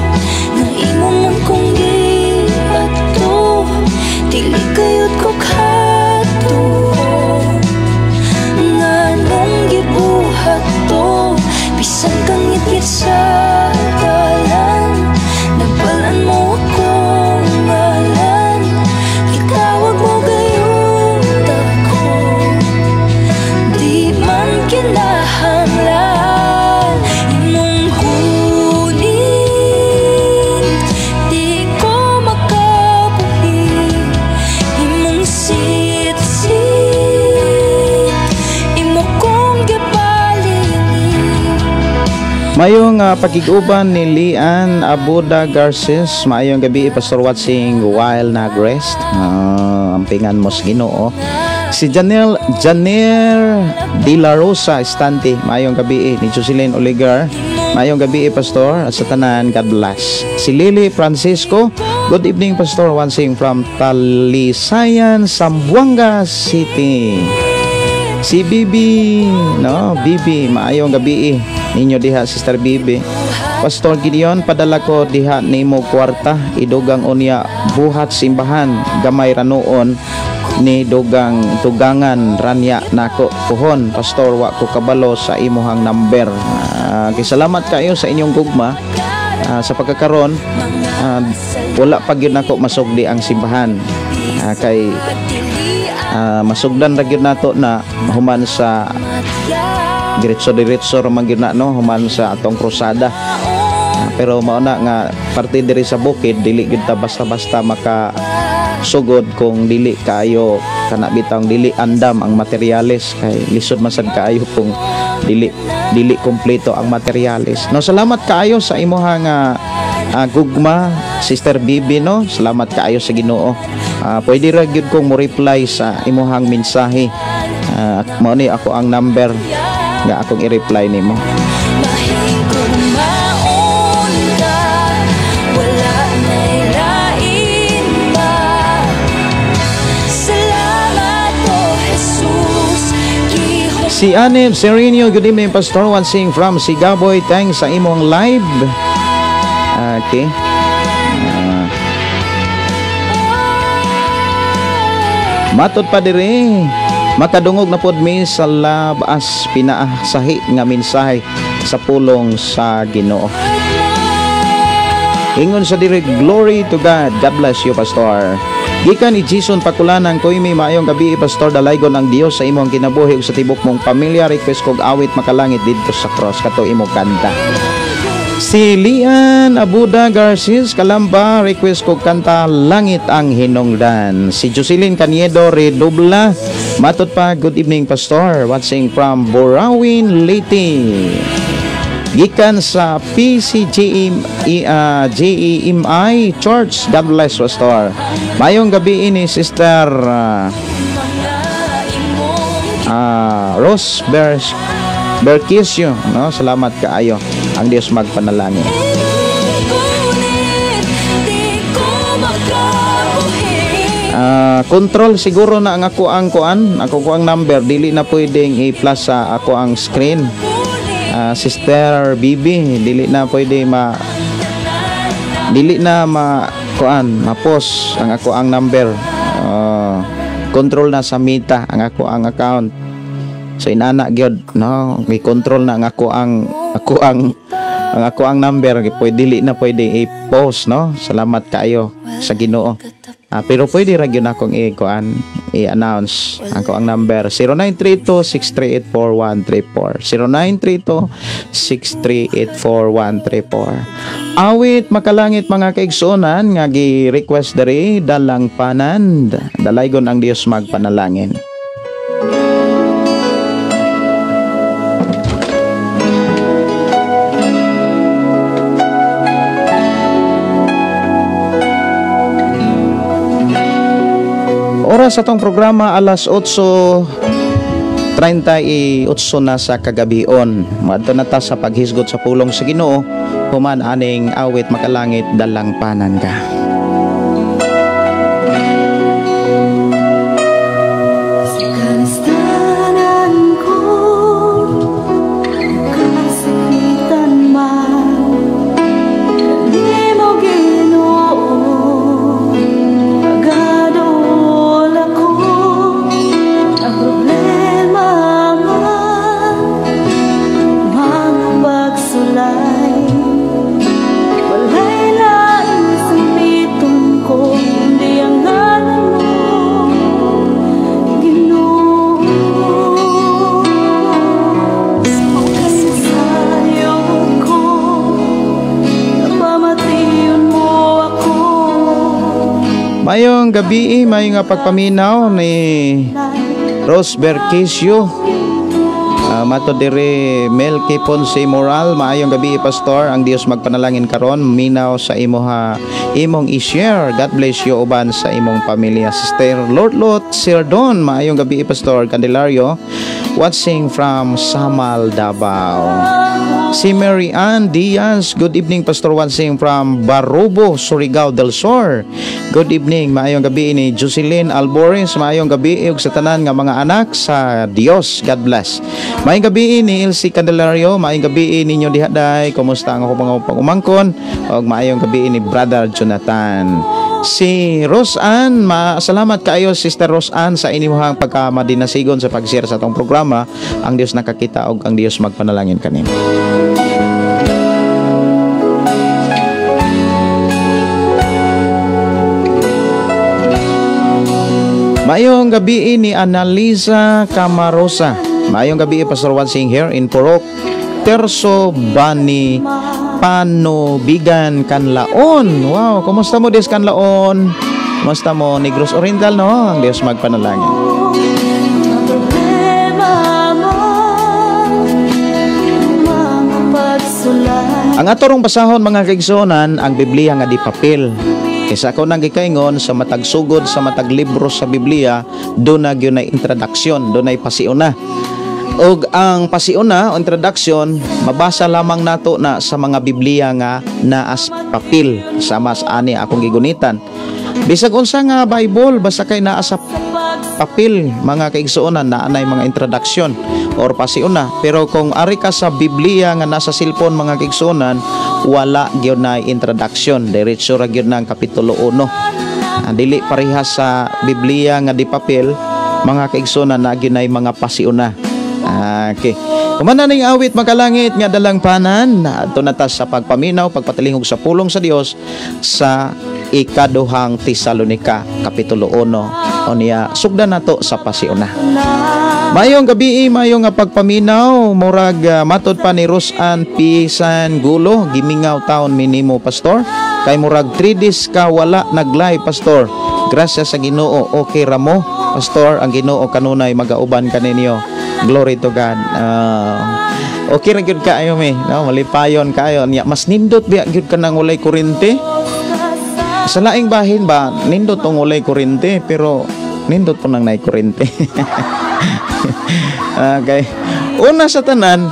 na imo man kong giadto, dili kayod ko katuo nga nung gibuhat to. Bisan kang ngitngit sa Mayong pakig-uban ni Lian Abuda Garces. Maayong gabi, Pastor, watching while nag-rest. Ampingan mo sa Ginoo. Si Janel Janer De La Rosa Estante. Maayong gabi ni Jocelyn Oligar. Maayong gabi, Pastor. At sa tanan, God bless. Si Lily Francisco. Good evening, Pastor. Watching from Talisayan, Zamboanga City. Si Bibi, no, Bibi, maayong gabi ninyo diha, Sister Bibi. Pastor Gideon, padala ko diha nimo kwarta, idugang unya buhat simbahan, gamay ranuon ni dugang tugangan ranya nako puhon. Pastor, wa ko kabalo sa imuhang number. Salamat kayo sa inyong gugma. Sa pagkakaron, wala pa gyud nako masugdi ang simbahan. Kay masugdan ra gyud nato na human sa diretso-diretso ra man gyud na, no, human sa atong krusada. Pero mao na nga parte diri sa bukid, dili gyud ta basta-basta maka sugod kung dili kaayo kana bitang dili andam ang materyales, kay lisod man sad kaayo kung dili kompleto ang materyales. No, salamat kaayo sa imuhang gugma, Sister Bibi, no. Salamat kaayo sa Ginoo. Pwede ra gyud kong mo reply sa imuhang mensahe. Mao ni ako ang number nga akong i-reply nimo. Si Anib Serenio, good evening, Pastor, watching from Sigaboy. Thanks sa imong live. Okay. Matod pa diri, makadungog na pod mi sa labas pinaasahi nga mensahe sa pulong sa Ginoo. Ingon sa diri, glory to God. God bless you, Pastor. Gikan ni Jason Pakulanan Koymi, maayong gabi, Pastor, dalaygon ang Dios sa imong kinabuhi ug sa tibok mong pamilya. Request kog awit makalangit didto sa cross, kato imong kanta. Si Lian Abuda Garces Kalamba, request kog kanta Langit ang Hinungdan. Si Jocelyn Caniedo Redobla, matod pa, good evening, Pastor, watching from Borawin, Leyte. Gikan sa PCGM, JEMI Church, God bless, Pastor. Mayong gabi ini Sister Rose Berquisio, no? Salamat kaayo. Ang Dios magpanalangin. Control siguro na ang ako ang kuan, ako ko ang number, dili na pwedeng i-plus sa ako ang screen. Sister Bibi, dili na pwede ma dili na ma kuan, ma-post ang ako ang number. Control na sa Meta ang ako ang account. So inana gyud, no, may control na ang ako ang number, pwede dili na pwede i-post, no. Salamat kaayo sa Ginoo. Pero pwede ra gyud akong i-kuan, i-announce ako ang number 0932-638-4134, 0932-638-4134. Awit makalangit mga kaigsuonan nga gi-request diri, dalang panan, dalaygon ang Dios magpanalangin. Oras sa atong programa alas 8:38 na sa kagabion. Madto na ta sa paghisgot sa pulong sa Ginoo, human aning awit makalangit dalang panan ka. Mayong gabi, mayong nga pagpaminaw ni Rose Berquisio. Mato dire Melky Ponce Moral, maayong gabi Pastor, ang Dios magpanalangin karon minaw sa imuha imong i-share. God bless you uban sa imong pamilya. Sister Lord Lot Sir Don, maayong gabi Pastor Candelario, watching from Samal, Davao. Si Mary Ann Diaz, good evening Pastor, watching from Barobo, Surigao del Sur. Good evening, maayong gabi ni Jocelyn Albores, maayong gabi ug sa tanan nga mga anak sa Dios. God bless. Maayong gabi ni Elsie Candelario, maayong gabi ninyo diha day. Kumusta ang akong mga pag-umangkon? Ug maayong gabi ni Brother Jonathan. Si Roseanne, salamat kaayo Sister Roseanne sa inyong pagkamadinasigon sa pag-share sa atong programa. Ang Dios nakakita og ang Dios magpanalangin kanin. Maayong gabi ni Annalisa Camarosa. Maayong gabi Pastor Wansing here in Purok Terso Bani Panubigan, Kanlaon. Wow, kumusta mo des Kanlaon? Kumusta mo Negros Oriental, no? Ang Dios magpanalangin. Ang atorong basahon mga kaigsuonan, ang Biblia nga di papel. Kaysa ako nang gikaingon sa matag sugod sa matag libro sa Biblia, doon na gyud na introduction, doon ay pasiuna. Og ang pasiuna o introduction, mabasa lamang nato na sa mga Biblia nga naas papel, sama sa ani akong gigunitan. Bisag unsa nga Bible, basta kay naa sa papel mga kaigsuonan, naa nay mga introduction or pasiuna. Pero kung ari ka sa Biblia nga nasa cellphone mga kaigsuonan, wala gyud na introduction, diretso ra gyud na ang kapitulo 1. Dili pareha sa Biblia nga di papel mga kaigsuonan, na gyud nay mga pasiuna. Okay. Kumana ning awit makalangit nga dalang panan, adto na ta sa pagpaminaw, pagpatalingog sa pulong sa Dios sa ikaduhang Tesalonika kapitulo 1. Unya sugdan nato sa pasiuna. Mayong gabi, mayong nga pagpaminaw, murag matod pa ni Rosan Pisan Gulo, gimingaw taon minimo Pastor. Kay murag 3 days ka wala nag-live Pastor. Grasya sa Ginoo, okay ra mo Pastor, ang Ginoo kanunay magauban kaninyo. Glory to God. Okay ra gyud kaayo mi, no? Malipayon kaayo. Nya mas nindot biya gyud kanang walay kurente. Sa laing bahin ba, nindot tong walay kurente, pero nindot po nang naay kurente. Okay. Una sa tanan,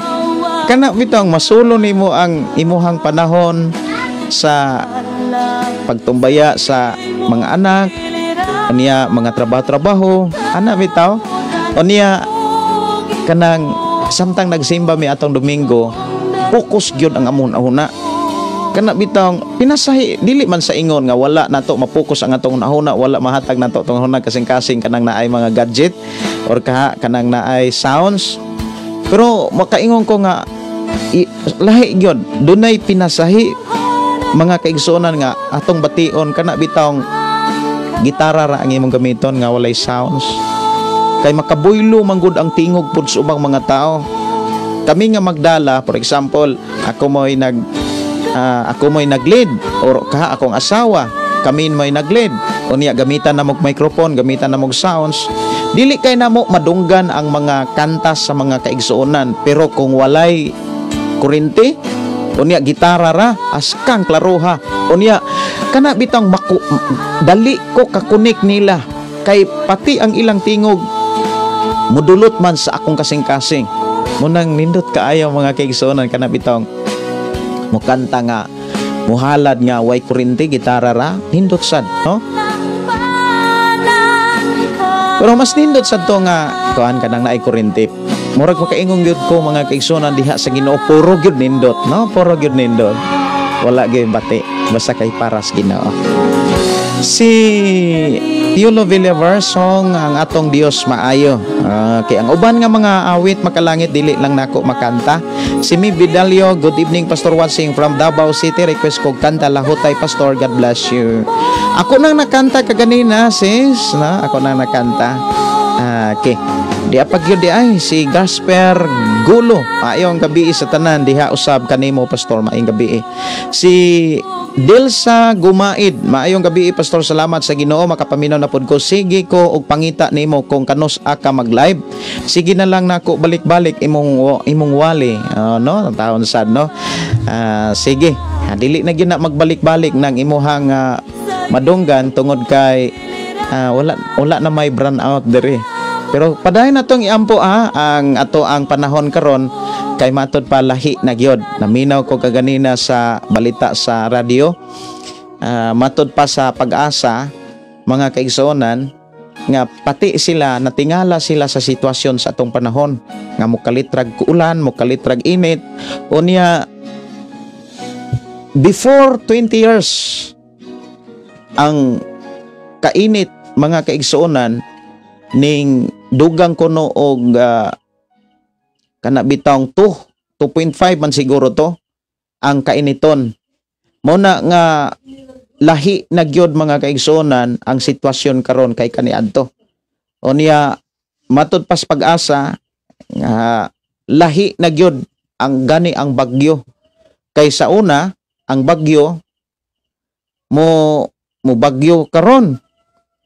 kana bitong masulo nimo ang imuhang panahon sa pagtumbaya sa mga anak, unya mga trabaho-trabaho, ana bitaw, unya kanang samtang nagsimba mi atong Domingo, focus gyud ang amon ahuna. Kana bitong pinasahi, dili man sa ingon nga wala nato mapokus ang atong ahuna, wala mahatag nato atong ahuna kasing-kasing kanang naay mga gadget or kaha kanang naay sounds. Pero makaingon ko nga lahi gyud, dunay pinasahi mga kaigsuonan nga atong bation kana bitong gitara ra ang imong gamiton nga walay sounds. Kay makabuylo man gud ang tingog pud sa ubang mga tao. Kami nga magdala, for example, ako mo'y nag-lead or kaha akong asawa, kami mo'y nag-lead. Unya gamitan na mog microphone, gamitan na mog sounds. Dili kay namo madunggan ang mga kanta sa mga kaigsuonan, pero kung walay kurente, unya gitara ra, askang klaroha. Unya kana bitang dali ko kakunik nila kay pati ang ilang tingog mudulot man sa akong kasing-kasing. Munang nindot kaayo mga kaigsuonan kana bitong mukanta nga muhalad nga way kurente, gitara ra, nindot sad, no? Pero mas nindot sad to nga kuan kanang naay kurente. Murag makaingong gyud ko mga kaigsuonan diha sa Ginoo, puro gyud nindot, no? Puro gyud nindot. Wala gyud bati, basta kay paras Ginoo. Si Piolo Villaver song ang atong Dios maayo. Okay, ang uban nga mga awit makalangit dili lang nako makanta. Si Mi Vidalio, good evening Pastor Wansing from Davao City, request ko kanta Lahutay Pastor, God bless you. Ako nang nakanta kaganina sis, na ako nang nakanta. Okay. Di apag yun di ay si Gasper Gulo. Maayong gabi sa tanan diha usab kanimo Pastor, maayong gabi. Si Dilsa Gumaid, maayong gabi, Pastor, salamat sa Ginoo makapaminaw na pud ko. Sige ko og pangita nimo kung kanus ka mag-live. Sige na lang nako balik-balik imong imong wali. No, taon sad, no. Sige, dili na gyud na magbalik-balik ng imuhang madunggan tungod kay wala wala na may brand out diri. Pero padayon na tong iampo ang ato ang panahon karon kay matud pa lahi na gyud. Naminaw ko kaganina sa balita sa radyo. Matud pa sa Pag-asa, mga kaigsuonan, nga pati sila natingala sila sa sitwasyon sa atong panahon nga mokalitrag ulan, mokalitrag init. Unya before 20 years ang kainit, mga kaigsuonan, ning dugang kuno og kana bitawng 2 2.5 man siguro to ang kainiton. Mo na nga lahi na gyud, mga kaigsuonan, ang sitwasyon karon kay kaniadto. Unya matud pas Pag-asa nga lahi na gyud ang gani ang bagyo kay sa una ang bagyo mo mo bagyo karon,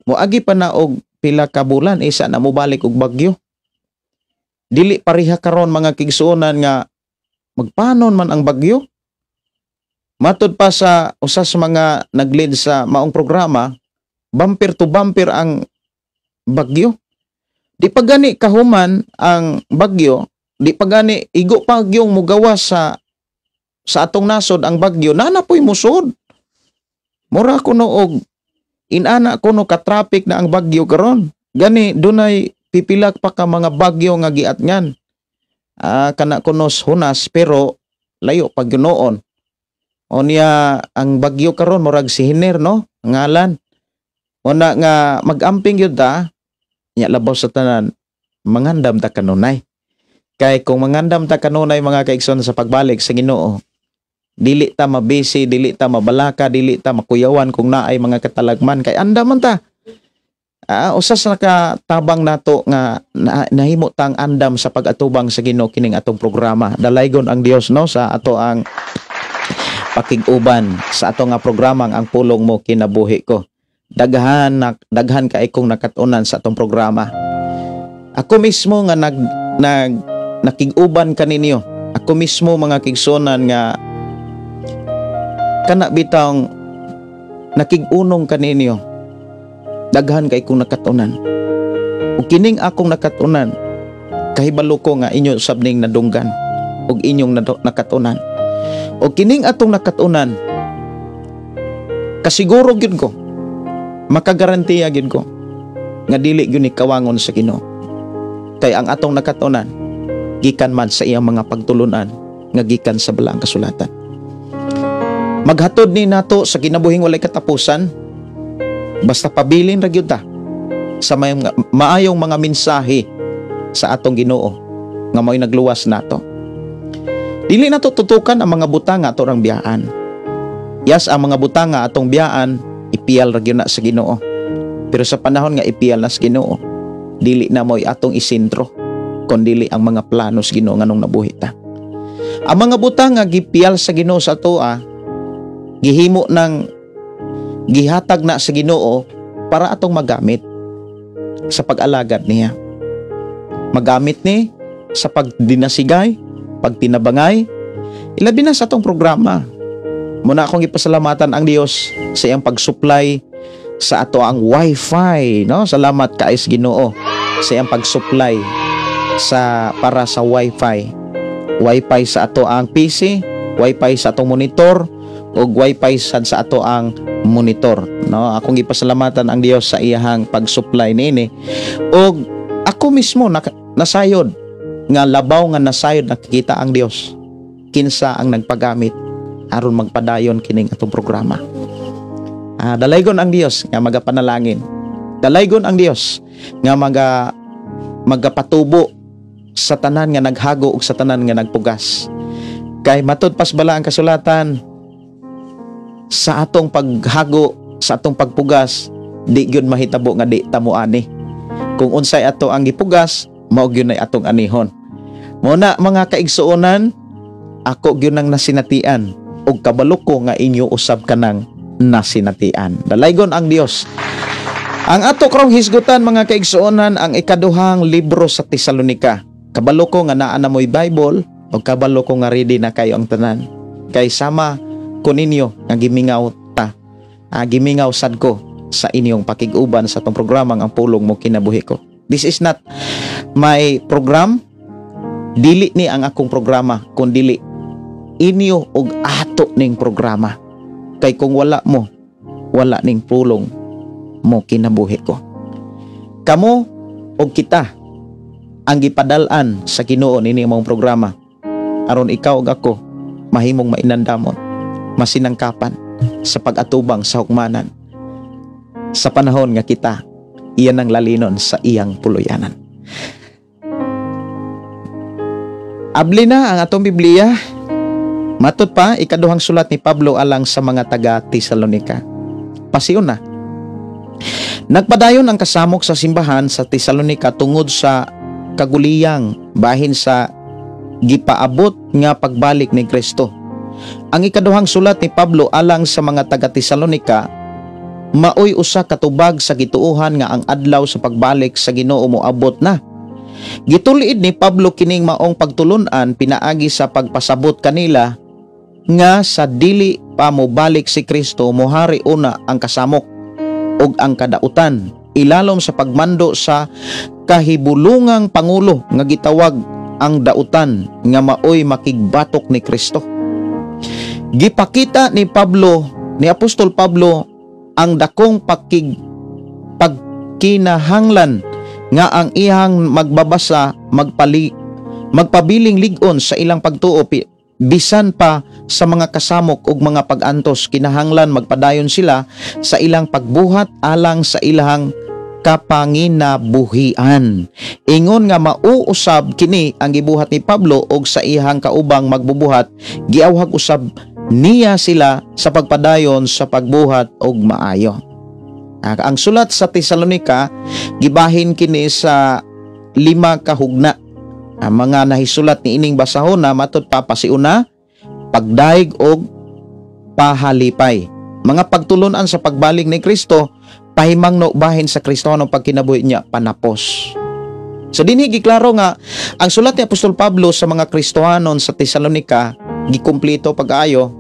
mo agi pa na og pila ka bulan isa na mobalik og bagyo. Dili pareha karon, mga kaigsuonan, nga magpanon man ang bagyo. Matud pa sa usa sa mga nag-lead sa maong programa, bumper to bumper ang bagyo. Di pa gani kahuman ang bagyo, di pa gani igo pa gyung mugawas sa atong nasod ang bagyo, nana po'y musod. Mura kuno og inana kuno ka traffic na ang bagyo karon. Gani dunay pipila pa ka mga bagyo nga giatngan. Kana kuno hunas pero layo pag noon. Unya ang bagyo karon murag si Hiner, no, ngalan. Una nga mag-amping gyud ta nya, labaw sa tanan mangandam ta kanunay. Kay kung mangandam ta kanunay, mga kaigsoon, sa pagbalik sa Ginoo, dili ta mabisi, dili ta mabalaka, dili ta makuyawan kung naay mga katalagman kay andam man ta. Usa sa nakatabang nato nga nahimo tang andam sa pag-atubang sa Ginoo kining atong programa. Dalaygon ang Dios, no, sa ato ang pakig-uban sa ato nga programang Ang Pulong Mo Kinabuhi Ko. Daghan na, daghan kay kong nakatunan sa atong programa. Ako mismo nga nag nag nakig-uban kaninyo. Ako mismo, mga kaigsuonan, nga kana bitang nakig-unong kaninyo. Daghan kay kong nakatunan. Ug kining akong nakatunan, kahibalo ko nga inyo sab ning nadunggan ug inyong nakatunan. O kining atong nakatunan, kasiguro gyud ko, makagarantiya gyud ko nga dili gyud ni kawangon sa Ginoo. Kay ang atong nakatunan gikan man sa iyang mga pagtulunan nga gikan sa Balaang Kasulatan. Maghatod ni nato sa kinabuhing walay katapusan basta pabilin ra gyud ta sa may maayong mga mensahe sa atong Ginoo nga mao'y nagluwas nato. Dili nato tutukan ang mga butang nga ato rang biyaan. Yes, ang mga butang nga atong biyaan, ipiyal ra gyud na sa Ginoo. Pero sa panahon nga ipiyal na sa Ginoo, dili na mo'y atong isentro kon dili ang mga plano sa Ginoo nganong nabuhi ta. Ang mga butang nga gipiyal sa Ginoo sa atoa, gihimo ng gihatag na sa Ginoo para atong magamit sa pag-alagad niya. Magamit ni sa pagdinasigay, pagtinabangay, ilabi na sa atong programa. Muna akong ipasalamatan ang Dios sa iyang pag-supply sa ato ang wifi, no? Salamat kay sa Ginoo sa iyang pag-supply sa para sa wifi. Wifi sa ato ang PC, wifi sa atong monitor ug wifi sad sa ato ang monitor, no? Akong gipasalamatan ang Dios sa iyahang pag-supply niini. Ug ako mismo nasayod nga labaw nga nasayod nakikita ang Dios kinsa ang nagpagamit aron magpadayon kining atong programa. Dalaygon ang Dios nga magapanalangin. Dalaygon ang Dios nga magapatubo sa tanan nga naghago ug sa tanan nga nagpugas. Kay matud pas Balaang Kasulatan, sa atong paghago, sa atong pagpugas, di gyud mahitabo nga di ta moani. Kung unsay ato ang gipugas, mao gyud nay atong anihon. Mo na, mga kaigsuonan, ako gyud nang nasinatian. Ug kabalo ko nga inyo usab kanang nasinatian. Dalaygon ang Dios. Ang ato karong hisgutan, mga kaigsuonan, ang ikaduhang libro sa Tesalonika. Kabalo ko nga naa na mo'y Bible o kabalo ko nga ready na kayo ang tanan. Kay sama ko ninyo nga gimingaw ta. Gimingaw sad ko sa inyong pakig-uban sa atong programang Ang Pulong Mo Kinabuhi Ko. This is not my program. Dili ni ang akong programa, kun dili inyo og ato ning programa. Kay kung wala mo, wala ning Pulong Mo Kinabuhi Ko. Kamo og kita ang gipadal-an sa Ginoo nini mong programa aron ikaw ug ako mahimong mainandamon, masinangkapan sa pag-atubang sa hukmanan sa panahon nga kita iyan ang lalinon sa iyang puluyanan. Abli na ang atong Biblia. Matod pa, ikaduhang sulat ni Pablo alang sa mga taga Tesalonika. Pasiyon na. Nagpadayon ang kasamok sa simbahan sa Tesalonika tungod sa kaguliyang bahin sa gipaabot nga pagbalik ni Kristo. Ang ikaduhang sulat ni Pablo alang sa mga taga Tesalonika maoy usa ka tubag sa gituohan nga ang adlaw sa pagbalik sa Ginoo moabot na. Gituliid ni Pablo kining maong pagtulun-an pinaagi sa pagpasabot kanila nga sa dili pa mobalik si Kristo, mohari una ang kasamok ug ang kadautan ilalom sa pagmando sa kahibulungang pangulo nga gitawag ang dautan nga maoy makigbatok ni Kristo. Gipakita ni Pablo, ni Apostol Pablo, ang dakong pagkinahanglan nga ang iyang magbabasa magpabiling lig-on sa ilang pagtuo bisan pa sa mga kasamok ug mga pag-antos. Kinahanglan magpadayon sila sa ilang pagbuhat alang sa ilang kapanginabuhian. Ingon nga mauusab kini ang gibuhat ni Pablo og sa iyang kaubang magbubuhat, giawhag usab niya sila sa pagpadayon sa pagbuhat og maayo. Ang sulat sa Tesalonika gibahin kini sa 5 ka hugna. Ang mga nahisulat ni ining basahon na matud pa pasiuna, pagdaig og pahalipay. Mga pagtulunan sa pagbalik ni Kristo, pahimangno bahin sa Kristohanong pagkinabuhi niya, panapos. So dinhi giklaro nga ang sulat ni Apostol Pablo sa mga Kristohanon sa Tesalonika gikumpleto pag-ayo.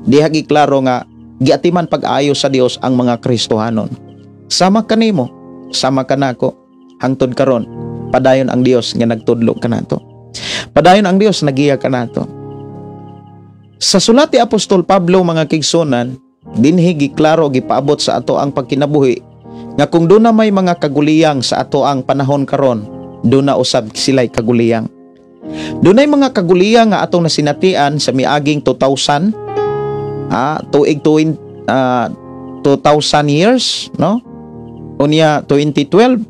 Diha giklaro nga giatiman pag-ayo sa Dios ang mga Kristohanon. Sama kanimo, sama kanako hangtod karon. Padayon ang Dios nga nagtudlo kanato. Padayon ang Dios nagiya kanato. Sa sulat ni Apostol Pablo, mga kigsunan, dinhi giklaro gipaabot sa ato ang pagkinabuhi nga kung doon na may mga kaguliyang sa ato ang panahon karon, doon na usab sila'y kaguliyang. Doon ay mga kaguliyang nga atong nasinatian sa miaging 2000, tuig 2000 years, no? Unya 2012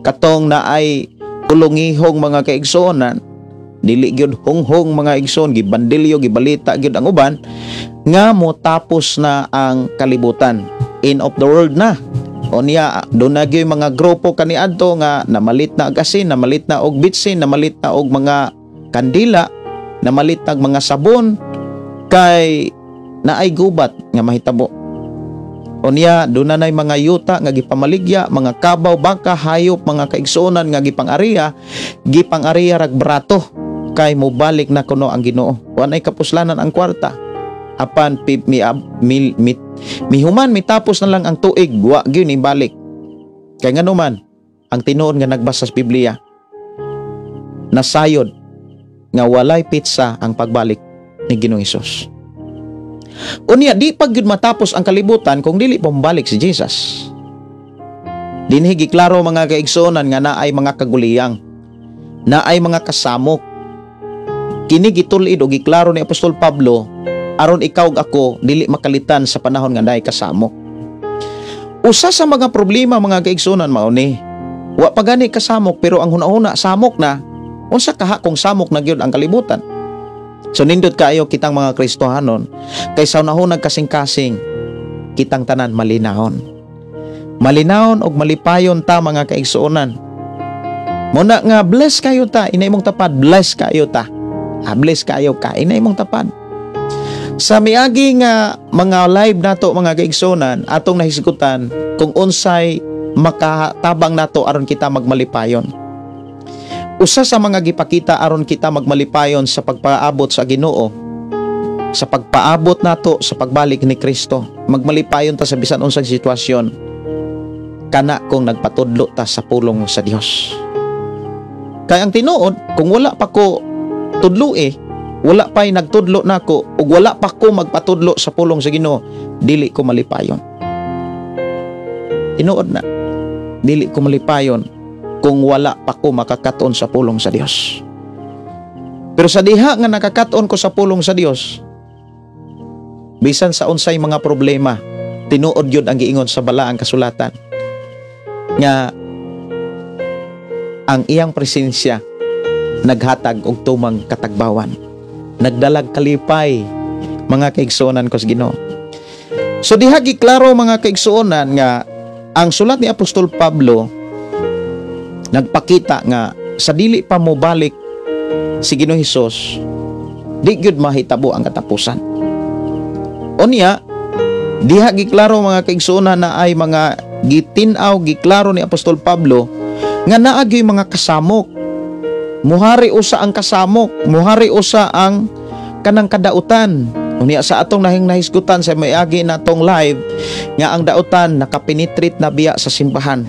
katong naay ulongihong mga kaigsuonan, dili gyud honghong mga igsoon, gibandilyo, gibalita gyud ang uban nga motapos na ang kalibutan, end of the world na. Unya doon na gyud mga grupo kaniadto nga namalit na og asin, namalit na og bitsin, namalit na og mga kandila, namalit na og mga sabon kay naay gubat nga mahitabo. Unya doon na nay mga yuta nga gipamaligya, mga kabaw, baka, hayop, mga kaigsuonan nga gipang-ariya, gipang-ariya rag brato kay mobalik na kuno ang Ginoo. Wa nay kapuslanan ang kwarta. Apan mihuman mitapos na lang ang tuig, wa gyud ni balik. Kay nganuman ang tinuod nga nagbasa sa Biblia nasayod nga walay pitsa ang pagbalik ni Ginoong Hesus. Unya di pa gyud matapos ang kalibutan kung dili pa mobalik si Jesus. Dinhi giklaro mga kaigsuonan nga naay mga kaguliyang, naay mga kasamok. Kini gitul-id o giklaro ni Apostol Pablo aron ikaw ug ako dili makalitan sa panahon nga naay kasamok. Usa sa mga problema mga kaigsuonan mao ni, wa pa gani kasamok pero ang hunahuna samok na. Unsa kaha kung samok na gyud ang kalibutan? So nindot kaayo kitang mga Kristohanon kay sa unahunag kasing-kasing kitang tanan malinahon. Malinahon og malipayon ta mga kaigsuonan. Muna nga bless kayo ta, inay mong tapad, bless kayo ta. Bless kayo ka, inay mong tapad. Sa miagi nga mga live nato, mga kaigsunan, atong nahisgutan kung unsay makatabang nato aron kita magmalipayon. Usa sa mga gipakita aron kita magmalipayon sa pagpaabot sa Ginoo, sa pagpaabot nato sa pagbalik ni Kristo, magmalipayon ta sa bisan unsang sitwasyon, kana kung nagpatudlo ta sa pulong sa Dios. Kay ang tinuod, kung wala pa ko tudloi, wala pa'y nagtudlo nako ug wala pa ko magpatudlo sa pulong sa Ginoo, dili ko malipayon. Tinuod na, dili ko malipayon kung wala pa ko makakaton sa pulong sa Dios. Pero sa diha nga nakakaton ko sa pulong sa Dios, bisan sa unsay mga problema, tinuod yun ang giingon sa balaang kasulatan nga ang iyang presensya naghatag og tumang katagbawan, nagdalag kalipay, mga kaigsuonan ko sa Ginoo. So diha giklaro, mga kaigsuonan, nga ang sulat ni Apostol Pablo nagpakita nga sa dili pa mobalik si Ginoong Hesus, di gyud mahitabo ang katapusan. Unya, diha giklaro, mga kaigsuonan, na ay mga gitin-aw, giklaro ni Apostol Pablo nga naa gyoy mga kasamok. Muhari usa ang kasamok, muhari usa ang kanang kadautan. Unya sa atong nahing nahisgutan sa miagi natong live nga ang dautan nakapenetrate na biya sa simbahan.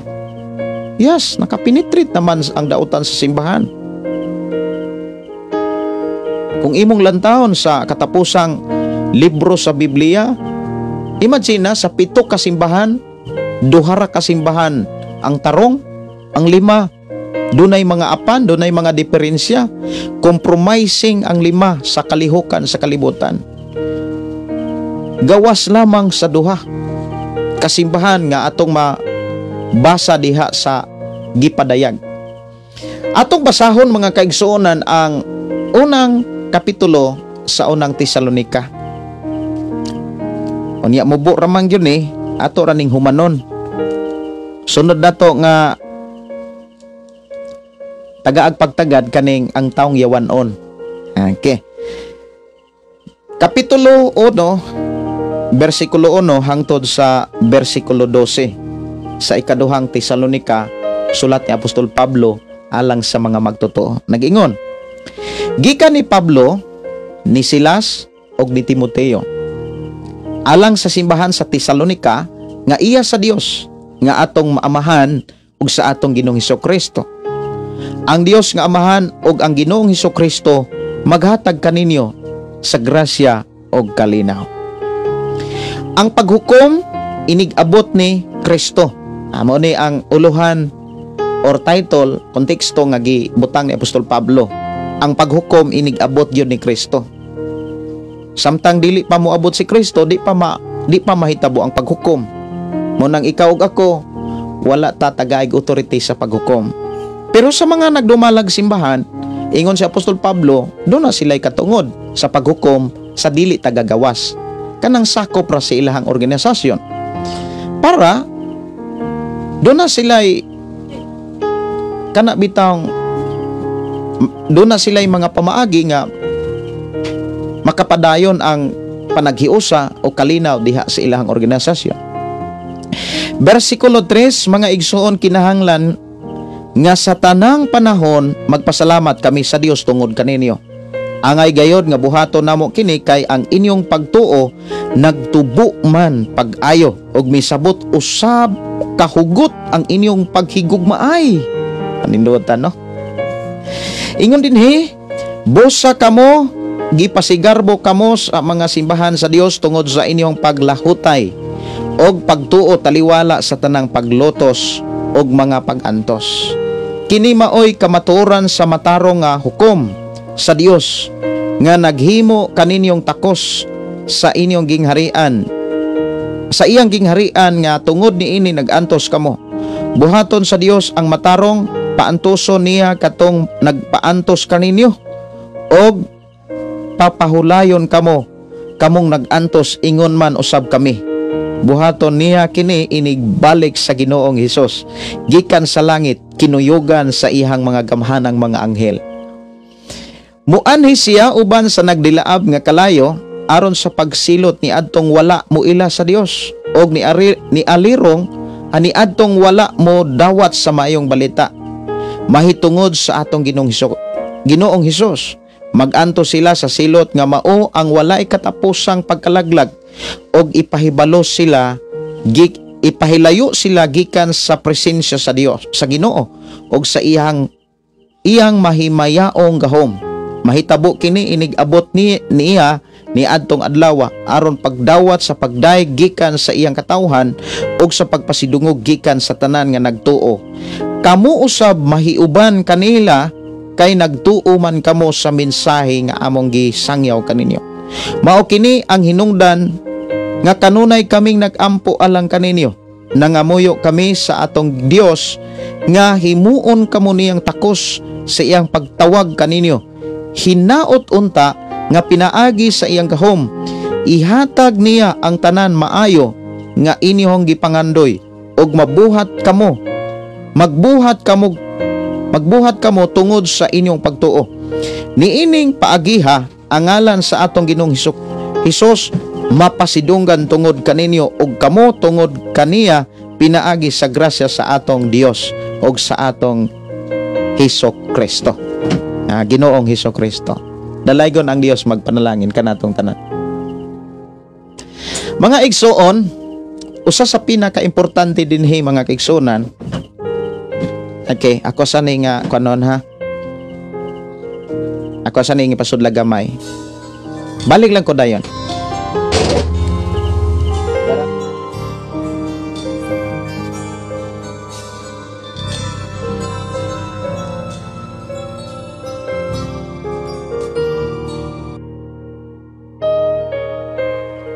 Yes, nakapenetrate naman ang dautan sa simbahan. Kung imong lantawon sa katapusang libro sa Biblia, imagine na sa 7 ka simbahan, 2 ra ka simbahan ang tarong, ang 5 dunay mga apan, dunay mga diferensya, compromising ang 5 sa kalihukan sa kalibutan. Gawas lamang sa 2 kasimbahan nga atong mabasa diha sa gipadayag. Atong basahon, mga kaigsuonan, ang unang kapitulo sa Unang Tesalonika. Unya mubo ra man gyud ni, ato ra ning humanon. Sunod nato nga tagaag pagtagad kaning ang taong yawanon. Okay. Kapitulo 1, bersikulo 1 hangtod sa bersikulo 12 sa Ikaduhang Tesalonika, sulat ni Apostol Pablo alang sa mga magtotoo. Nag-ingon, gikan ni Pablo, ni Silas ug ni Timoteo, alang sa simbahan sa Tesalonika nga iya sa Dios nga atong maamahan ug sa atong Ginoong Hesukristo. Ang Dios nga Amahan ug ang Ginoong Hesukristo maghatag kaninyo sa grasya ug kalinaw. Ang paghukom inig-abot ni Kristo. Amo ni ang uluhan or title, konteksto nga gibutang ni Apostol Pablo. Ang paghukom inig-abot gyud ni Kristo. Samtang dili pa moabot si Kristo, di pa mahitabo ang paghukom. Mo nang ikaw ug ako wala ta tagaig authority sa paghukom. Pero sa mga nagdumalag simbahan, ingon si Apostol Pablo, doon na sila'y katungod sa paghukom sa dili tagagawas. Kanang sakop ra sa ilahang organisasyon. Para doon na sila'y kana bitang doon na sila'y mga pamaagi nga makapadayon ang panaghiusa o kalinaw diha sa ilahang organisasyon. Bersikulo 3, mga igsoon, kinahanglan nga sa tanang panahon magpasalamat kami sa Dios tungod kaninyo. Angay gayod nga buhaton namo kini kay ang inyong pagtuo nagtubo man pag-ayo ug misabot usab kahugot ang inyong paghigugmaay. Panindutan, no? Ingon dinhi, busa kamo, gipasigarbo kamo sa mga simbahan sa Dios tungod sa inyong paglahutay og pagtuo taliwala sa tanang paglotos og mga pag-antos. Kini maoy kamatuoran sa matarong nga hukom sa Dios nga naghimo kaninyong takos sa inyong gingharian, sa iyang gingharian nga tungod niini nag-antos kamo. Buhaton sa Dios ang matarong, paantoson niya katong nagpaantos kaninyo og papahulayon kamo kamong nag-antos ingon man usab kami. Buhaton niya kini inigbalik sa Ginoong Hesus gikan sa langit, kinuyugan sa iyang mga gamhanang mga anghel. Muanhi siya uban sa nagdilaab nga kalayo aron sa pagsilot ni adtong wala mo ila sa Dios og ni alirong ani adtong wala mo dawat sa maayong balita mahitungod sa atong Ginoong Hesus. Maganto sila sa silot nga mao ang walay katapusang pagkalaglag og ipahibalo sila ipahilayo sila gikan sa presensya sa Dios, sa Ginoo og sa iyang mahimayaong gahom. Mahitabo kini inig-abot niya ni adtong adlaw aron pagdawat sa pagdayeg gikan sa iyang katawhan ug sa pagpasidungog gikan sa tanan nga nagtuo. Kamo usab mahiuban kanila kay nagtuo man kamo sa mensahe nga among gisangyaw kaninyo. Mao kini ang hinungdan nga kanunay kaming nagampo alang kaninyo. Nangamuyo kami sa atong Dios nga himuon kamo niyang takos sa iyang pagtawag kaninyo. Hinaot unta nga pinaagi sa iyang gahom, ihatag niya ang tanan maayo nga inyong gipangandoy ug mabuhat kamo. Magbuhat kamo tungod sa inyong pagtuo. Niining paagiha ang ngalan sa atong Ginoong Hesus mapasidunggan tungod kaninyo ug kamo tungod kaniya pinaagi sa grasya sa atong Dios ug sa atong Hesus Kristo. Ginoong Hesus Kristo. Dalaygon ang Dios magpanalangin kanatong tanan. Mga igsoon, usa sa pinakaimportante dinhi mga kaigsuonan. Okay, ako sa ni nga kanon ha. Ako sa ni nga pasudla gamay. Balik lang ko dayon.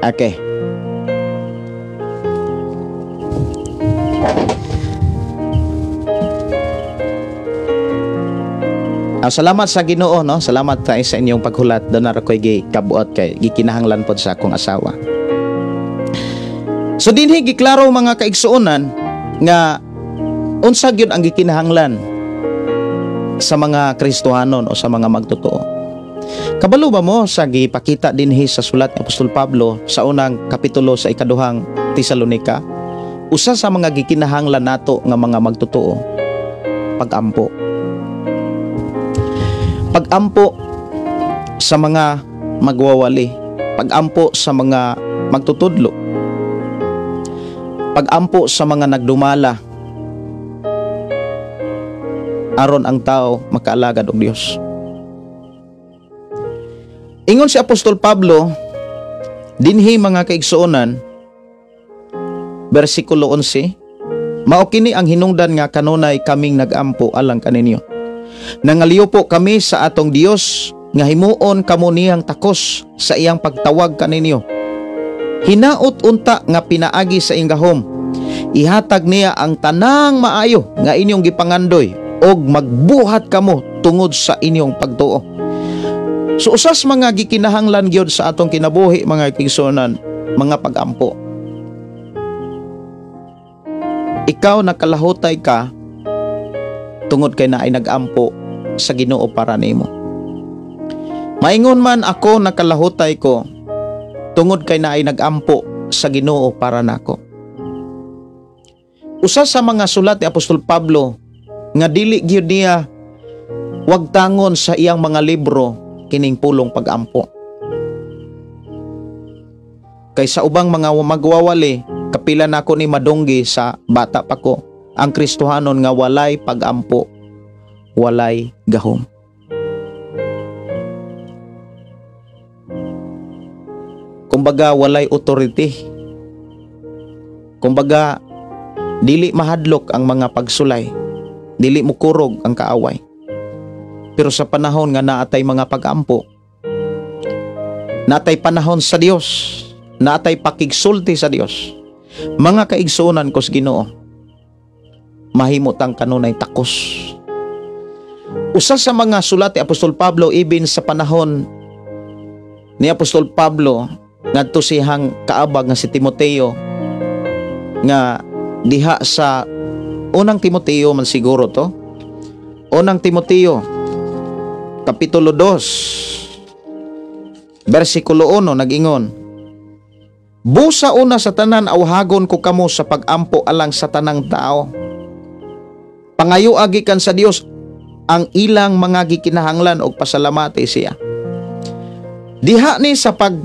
Okay. Salamat sa Ginoo, no? Salamat tayo sa inyong paghulat. Doon na ko'y gikabuot kay gikinahanglan pod sa akong asawa. So dinhi giklaro mga kaigsuonan nga unsa gyud ang gikinahanglan sa mga Kristohanon o sa mga magtotoo. Kabalo ba mo sa gipakita dinhi sa sulat ni Apostol Pablo sa unang kapitulo sa ikaduhang Tesalonika? Usa sa mga gikinahanglan nato nga mga magtotoo, pagampo. Pagampo sa mga magwawali, pagampo sa mga magtutudlo, pagampo sa mga nagdumala aron ang tao makaalagad og Dios. Ingon si Apostol Pablo dinhi mga kaigsuonan, bersikulo 11, mao kini ang hinungdan nga kanunay kaming nagampo alang kaninyo. Nangaliw po kami sa atong Dios nga himuon kamo niyang takos sa iyang pagtawag kaninyo. Hinaot unta nga pinaagi sa iyang gahom, ihatag niya ang tanang maayo nga inyong gipangandoy og magbuhat kamo tungod sa inyong pagtuo. So usas mga gikinahanglan gyud sa atong kinabuhi mga kaigsuonan, mga pagampo. Ikaw nakalahutay ka tungod kay naay nagampo sa Ginoo para nimo. Maingon man ako nakalahutay ko tungod kay naay nagampo sa Ginoo para nako. Usa sa mga sulat ni Apostol Pablo nga dili gyud niya wagtangon sa iyang mga libro kining pulong pagampo. Kay sa ubang mga magwawali, kapila nako ni madunggi sa bata pa ko, ang Kristohanon nga walay pagampo, walay gahom. Kumbaga walay authority. Kumbaga dili mahadlok ang mga pagsulay, dili mukurog ang kaaway. Pero sa panahon nga naatay mga pagampo, naatay panahon sa Dios, naatay pakigsulti sa Dios, mga kaigsuonan ko sa Ginoo, mahimutang kanunay takos. Usa sa mga sulat ni Apostol Pablo ibin sa panahon ni Apostol Pablo ngadto siyang kaabag nga si Timoteo, nga diha sa unang Timoteo man siguro to, unang Timoteo Kapitulo 2, Versikulo 1 nag-ingon, "Busa una sa tanan, awhagon ko kamo sa pag-ampo alang sa tanang tao. Pangayo gikan sa Dios ang ilang mga gikinahanglan og pasalamati siya." Diha ni sa pag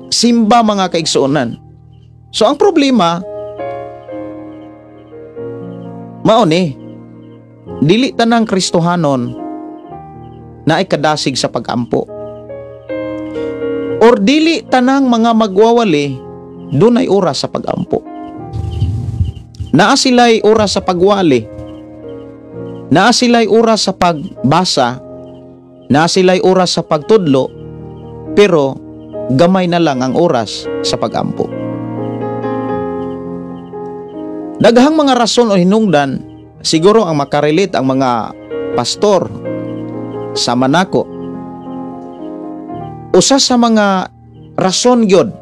simba, mga kaigsuonan. So ang problema mao ni, dili tanang Kristohanon na ay kadasig sa pag-ampo. Or dili tanang mga magwawali dunay oras sa pag-ampo. Naa sila'y oras sa pagwali. Naa sila'y oras sa pagbasa. Naa sila'y oras sa pagtudlo. Pero gamay na lang ang oras sa pagampo. Daghang mga rason o hinungdan, siguro ang makarelate ang mga pastor sa manako. Usa sa mga rason gyud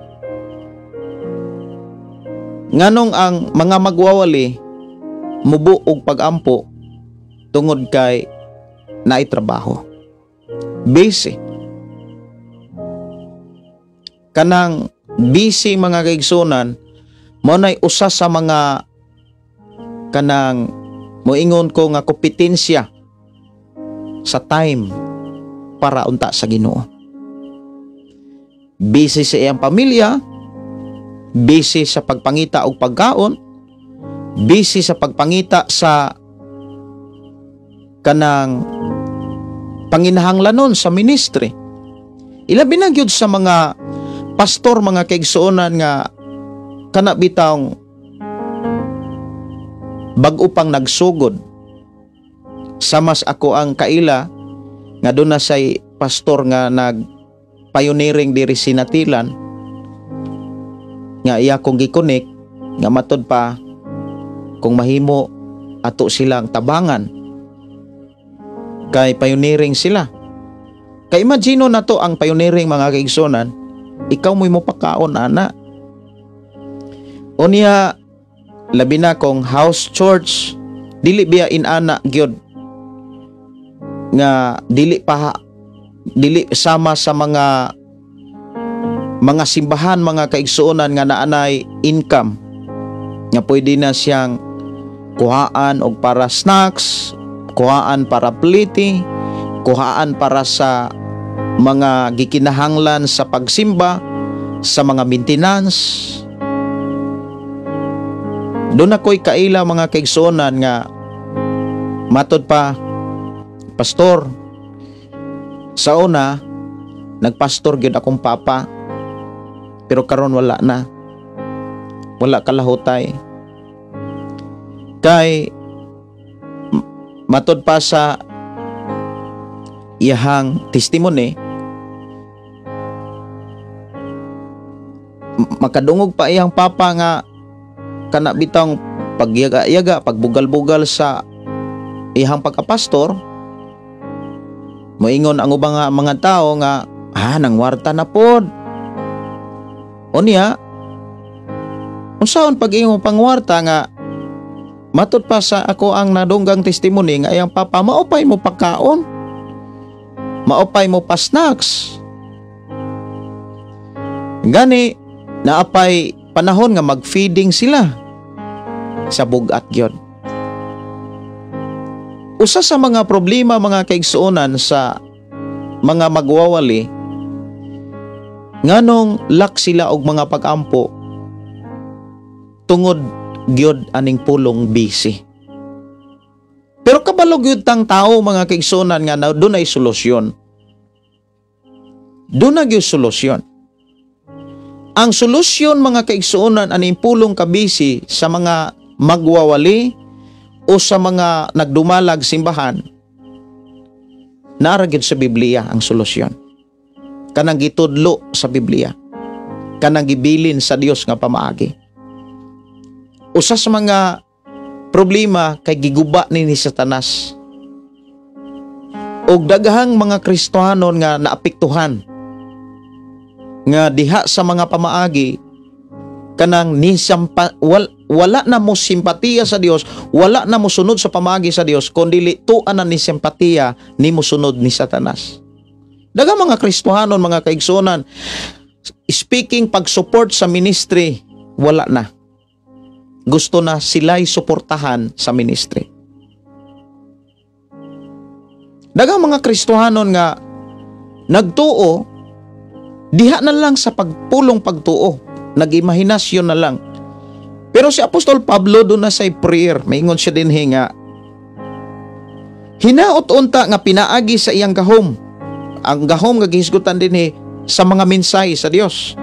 nganong ang mga magwawali mubo og pagampo tungod kay naay trabaho. Busy. Kanang busy, mga kaigsunan, mao nay usa sa mga kanang moingon ko nga kompetensya sa time para unta sa Ginoo. Busy sa iyang pamilya, busy sa pagpangita og pagkaon, busy sa pagpangita sa kanang panginahanglanon sa ministry. Ilabi na gyud sa mga pastor, mga kaigsuonan, nga kana bitawng bag-o pang nagsugod. Samas ako ang kaila nga doon na say pastor nga nag pioneering diri sinatilan nga iya kong gikonek nga matod pa kung mahimo ato silang tabangan kay pioneering sila. Kay imagine na to ang pioneering, mga kaigsunan, ikaw mo'y mo pakaon ana. Unya labi na kung house church, dili biya inana gyud nga dili pa, dili sama sa mga simbahan, mga kaigsuonan, nga naanay income nga pwede na siyang kuhaan og para snacks, kuhaan para pliti, kuhaan para sa mga gikinahanglan sa pagsimba, sa mga maintenance. Doon ako'y kaila, mga kaigsuonan, nga matod pa, "Pastor, sa una nagpastor gyud akong papa, pero karon wala na. Wala kalahutay." Kay matod pa sa iyahang testimony, makadungog pa iyang papa nga kana bitang pagyaga-yaga, pagbugal-bugal sa iyang pagkapastor, moingon ang ubang nga mga tao nga, "Ah, nangwarta na pod." Unya unsaon pag imong pangwarta nga matod pa sa ako ang nadunggang testimony nga iyang papa maupay mo pagkaon, maupay mo pa snacks. Gani naapay panahon nga mag-feeding sila sa bugat gyud. Usa sa mga problema, mga kaigsuonan, sa mga magwawali nganong lack sila og mga pag-ampo tungod gyud aning pulong busy. Pero kabalo gyud tang tao, mga kaigsuonan, nga na dunay solusyon. Dunay gyud solusyon. Ang solusyon, mga kaigsuonan, aning pulong kabisi sa mga magwawali o sa mga nagdumalag simbahan, naa ra gyud sa Biblia ang solusyon. Kanang gitudlo sa Biblia. Kanang gibilin sa Dios nga pamaagi. Usa sa mga problema kay giguba ni Satanas. Og daghang mga Kristohanon nga naapektuhan nga diha sa mga pamaagi kanang wala na mo simpatiya sa Dios, wala na mo sunod sa pamaagi sa Dios, kundi tuan na ni simpatiya ni mo sunod ni Satanas. Daghang mga Kristohanon, mga kaigsuonan, speaking pag-support sa ministry, wala na. Gusto na sila'y suportahan sa ministry. Daghang mga Kristohanon nga nagtuo, diha na lang sa pagpulong pagtuo, nag-imahinasyon na lang. Pero si Apostol Pablo doon na sa prayer, maingon siya din nga, hinaot unta nga pinaagi sa iyang gahom. Ang gahom nga gihisgutan din sa mga mensahe sa Dios.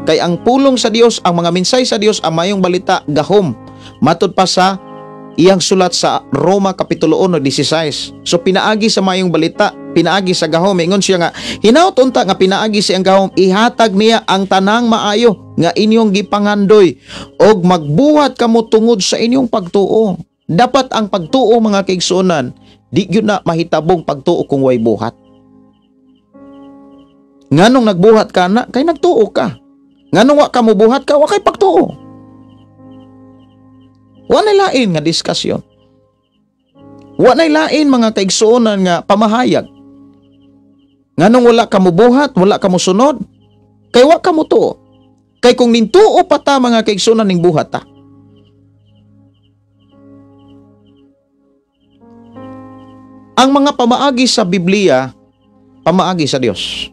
Kay ang pulong sa Dios, ang mga mensahe sa Dios, ang mayong balita, gahom. Matud pa sa iyang sulat sa Roma Kapitulo 1:16. So pinaagi sa mayong balita, pinaagi sa gahom. Ingon siya nga, hinaot unta nga pinaagi sa iyang gahom, ihatag niya ang tanang maayo nga inyong gipangandoy og magbuhat kamo tungod sa inyong pagtuo. Dapat ang pagtuo, mga kaigsuonan, di gyud na mahitabong pagtuo kung way buhat. Nganong nagbuhat ka na, kay nagtuo ka. Nganong wa ka mobuhat ka, wa kay pagtuo. Wa nay lain nga diskusyon. Wa nay lain, mga kaigsuonan, nga pamahayag. Nganong wala ka mobuhat, wala ka mosunod, kay wa ka motuo. Kay kung nintuo pa ta, mga kaigsuonan, ning buhat ta. Ang mga pamaagi sa Biblia, pamaagi sa Dios.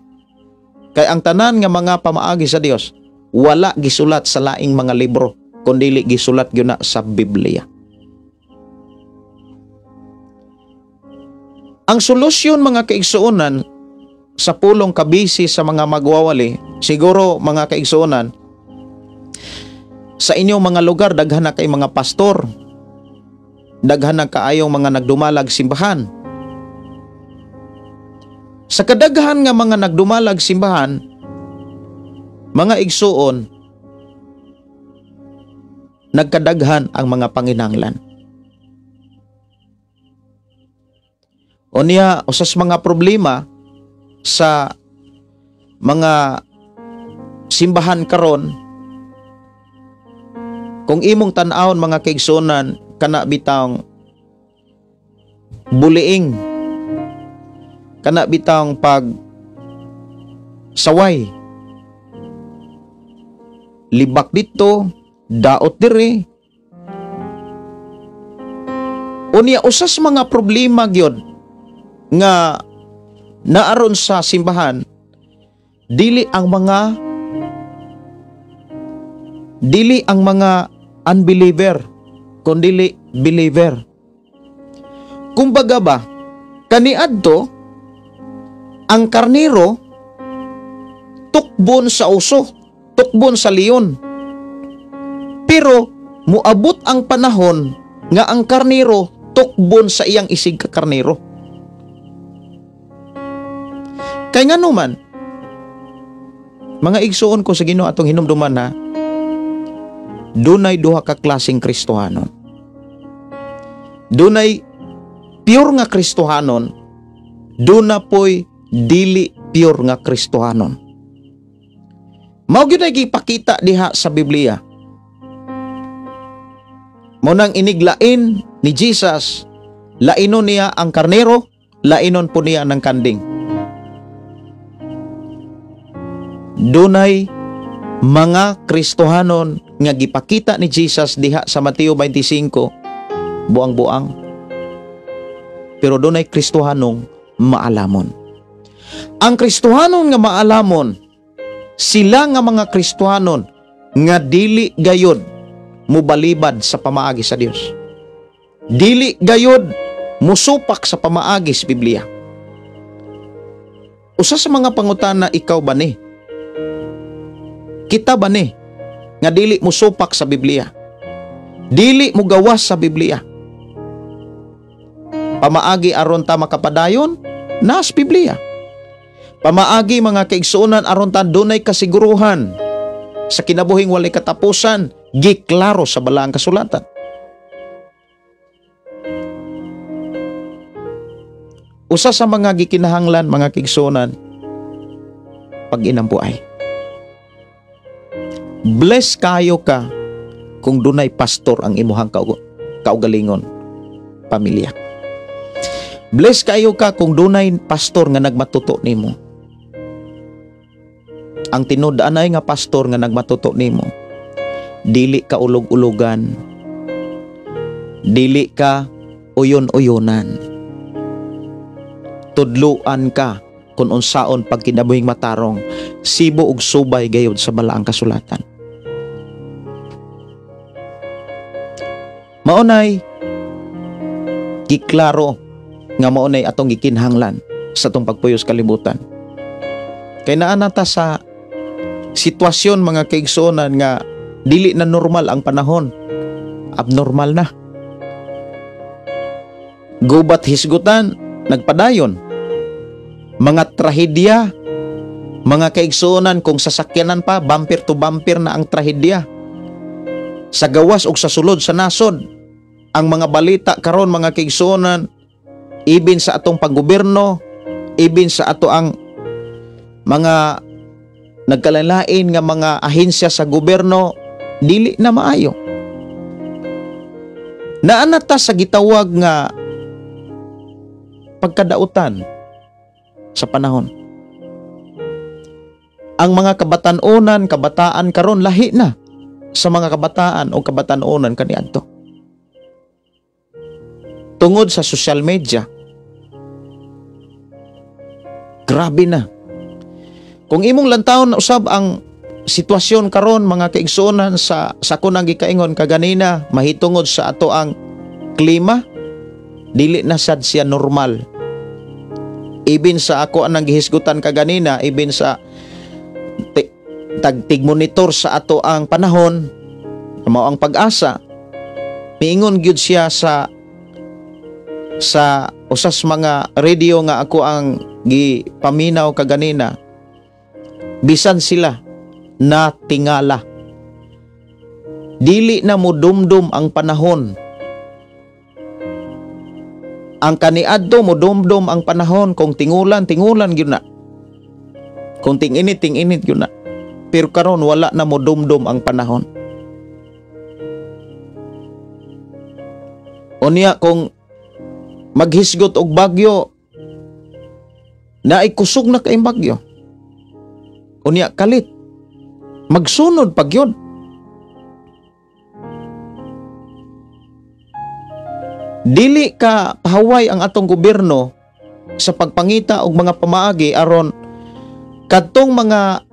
Kay ang tanan nga mga pamaagi sa Dios, wala gisulat sa laing mga libro, kundili gisulat gyud na sa Biblia. Ang solusyon, mga kaigsuonan, sa pulong kabisi sa mga magwawali, siguro, mga kaigsuonan, sa inyong mga lugar daghan na kay mga pastor, daghan na kaayong mga nagdumalag simbahan. Sa kadaghan nga mga nagdumalag simbahan, mga igsuon, nagkadaghan ang mga panginanglan. Unya, usas mga problema sa mga simbahan karon, kung imong tan-awon, mga kaigsuonan, kana bitang buliing, kana bitang pag saway, libak dito, daot diri. Unya, usas mga problema gyud nga naaron sa simbahan, dili ang mga unbeliever, kundili believer. Kumbaga ba, kaniadto ang karnero tukbon sa uso, tukbon sa leon. Pero muabot ang panahon nga ang karnero tukbon sa iyang isig ka karnero. Kay ngano man, mga igsuon ko sa Ginoo, atong hinumduman ha, dunay duha ka klaseng Kristohanon. Dunay pure nga Kristohanon, duna poy dili pure nga Kristohanon. Mao gyud ay gipakita diha sa Biblia. Mao nang iniglain ni Jesus, lainon niya ang karnero, lainon po niya ng kanding. Dunay mga Kristohanon nga gipakita ni Jesus diha sa Mateo 25, buang-buang. Pero dunay Kristohanong maalamon. Ang Kristohanon nga maalamon, sila nga mga Kristohanon nga dili gayod mubalibad sa pamaagi sa Dios. Dili gayod musupak sa pamaagi sa Biblia. Usa sa mga pangutana, ikaw ba ni? Kita ba ni nga dili musupak sa Biblia? Dili mugawas sa Biblia? Pamaagi aron ta makapadayon nas Biblia. Pamaagi, mga kaigsuonan, aron ta dunay kasiguruhan sa kinabuhing walay katapusan, giklaro sa balaang kasulatan. Usa sa mga gikinahanglan, mga kaigsuonan, pag-inambuay. Bless kayo ka kung dunay pastor ang imuhang kaugalingon pamilya. Bless kayo ka kung dunay pastor nga nagmatuto nimo. Ang tinud-anay nga pastor nga nagmatuto nimo, dili ka ulog-ulogan, dili ka uyon-uyonan. Tudluan ka kung unsaon pagkinabuhing matarong, sibo ug subay gayud sa balaang kasulatan. Maunay giklaro nga maunay atong gikinhanglan sa atong pagpuyo sa kalibutan. Kay naa na ta sa sitwasyon, mga kaigsuonan, nga dili na normal ang panahon. Abnormal na. Gubat hisgutan, nagpadayon. Mga trahedya, mga kaigsuonan, kung sasakyanan pa, bumper to bumper na ang trahedya. Sa gawas og sa sulod sa nasod, ang mga balita karon, mga kaigsuonan, ibin sa atong panggobyerno, ibin sa ato ang mga nagkalalain nga mga ahensya sa gobyerno, dili na maayo. Naa na ta sa gitawag nga pagkadautan sa panahon. Ang mga kabatan-onan, kabataan karon lahi na sa mga kabataan o kabatan-onan kaniadto. Tungod sa social media, grabe na. Kung imong lantawon usab ang sitwasyon karon, mga kaigsuonan, sa kunang gikaingon kaganina, mahitungod sa ato ang klima, dili na sad siya normal. Ibin sa ako anang gihisgutan kaganina, ibin sa tagtig-monitor sa ato ang panahon, mao ang pag-asa, miingon gyud siya sa usas mga radio nga ako ang gipaminaw kaganina, bisan sila na tingala, dili na modumdum ang panahon. Ang kaniadto modumdum ang panahon, kung tingulan, tingulan gyud na. Kung ting-init, ting-init gyud na. Pero karon wala na modumdum ang panahon. Unya kung maghisgot og bagyo, naay kusog na kay bagyo. Unya kalit, magsunod pag yun. Dili ka pahaway ang atong gobyerno sa pagpangita og mga pamaagi aron kadtong mga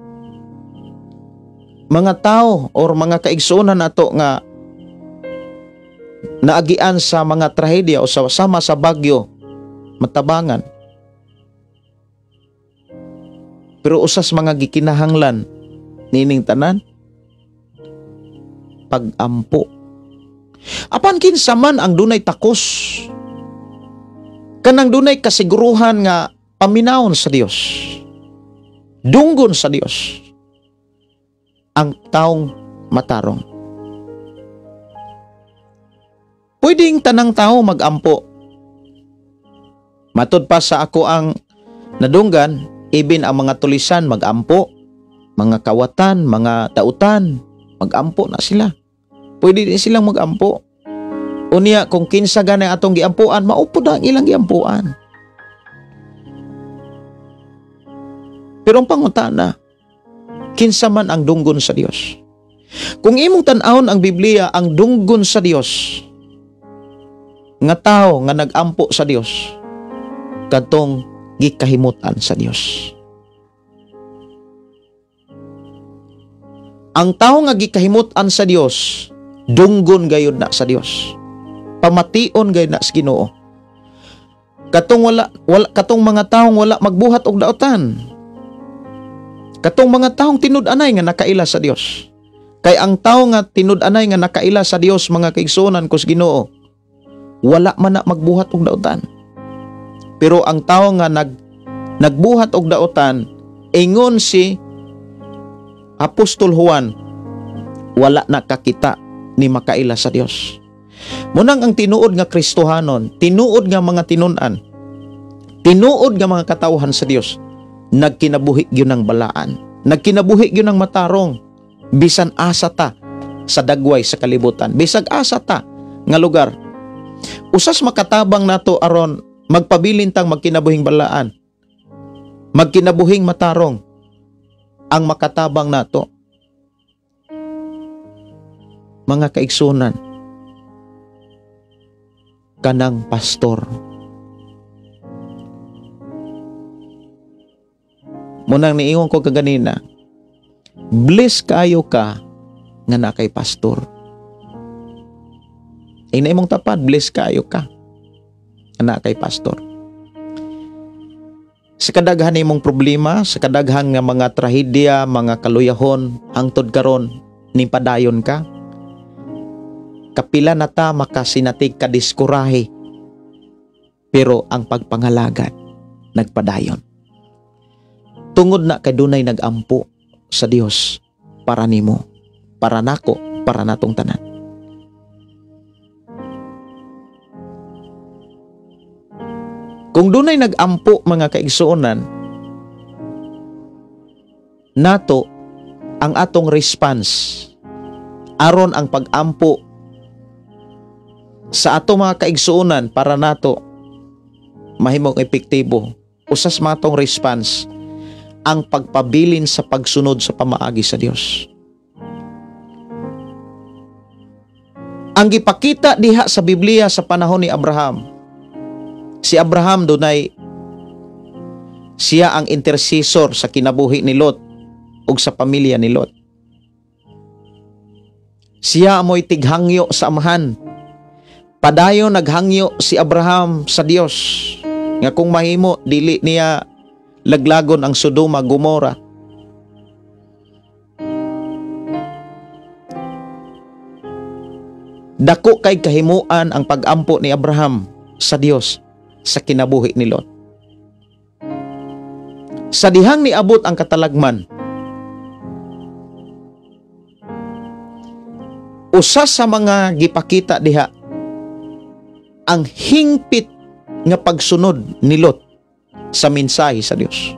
tao or mga kaigsuonan nato nga naagian sa mga trahedya o sa sama sa bagyo matabangan. Pero usas mga gikinahanglan nining tanan pagampo. Apan kinsa man ang dunay takos, kanang dunay kasiguruhan nga paminawon sa Dios, dunggon sa Dios, ang taong matarong. Pwedeng tanang tao magampo. Matud pa sa ako ang nadunggan, ibin ang mga tulisan magampo, mga kawatan, mga dautan, magampo na sila. Pwede din silang magampo. Unya, kung kinsa gani atong giampuan, maupo na ang ilang giampuan. Pero ang pangutana, kinsa man ang dunggon sa Dios? Kung imong tan-awon ang Biblia, ang dunggon sa Dios, nga tao nga nagampo sa Dios, kadtong gikahimutan sa Dios. Ang tao nga gikahimutan sa Dios, dunggon gayud na sa Dios. Pamation gayud na sa Ginoo. Katong wala katong mga taong wala magbuhat og daotan. Katong mga taong tinud-anay nga nakaila sa Dios. Kay ang tao nga tinud-anay nga nakaila sa Dios, mga kaigsuonan ko sa Ginoo, wala man na magbuhat og daotan. Pero ang tao nga nagbuhat og daotan, ingon si Apostol Juan, wala na kakita ni makaila sa Dios. Munang ang tinuod nga Kristohanon, tinuod nga mga tinun-an, tinuod nga mga katawhan sa Dios, nagkinabuhi gyud ng balaan, nagkinabuhi gyud ng matarong, bisan asa ta sa dagway sa kalibutan, bisag asa ta nga lugar. Usas makatabang nato aron magpabilin tang magkinabuhing balaan, magkinabuhing matarong, Ang makatabang nato, mga kaigsunan, kanang pastor. Munang niingon ko kaganina, bless kayo ka nga na kay pastor. Ina imong tapad, bless kayo ka nga na kay pastor. Sa kadaghan imong problema, sa kadaghan nga mga trahedya, mga kaluyahon, hangtod karon nipadayon ka. Kapila na ta makasinatig kadiskurahe, pero ang pagpangalagad nagpadayon. Tungod na kay dunay nagampo sa Dios para nimo, para nako, para natong tanan. Kung dunay nagampo, mga kaigsuonan, nato ang atong response aron ang pagampo sa ato mga kaigsuonan para nato mahimong epektibo. Usas matong response ang pagpabilin sa pagsunod sa pamaagi sa Dios. Ang gipakita diha sa Biblia sa panahon ni Abraham, si Abraham dunay siya ang intercessor sa kinabuhi ni Lot ug sa pamilya ni Lot. Siya amoy tighangyo sa amahan. Padayon naghangyo si Abraham sa Dios nga kung mahimo dili niya laglagon ang Sodoma, Gomora. Dako kay kahimuan ang pagampo ni Abraham sa Dios sa kinabuhi ni Lot. Sa dihang niabot ang katalagman, usa sa mga gipakita diha ang hingpit nga pagsunod ni Lot sa mensahe sa Dios.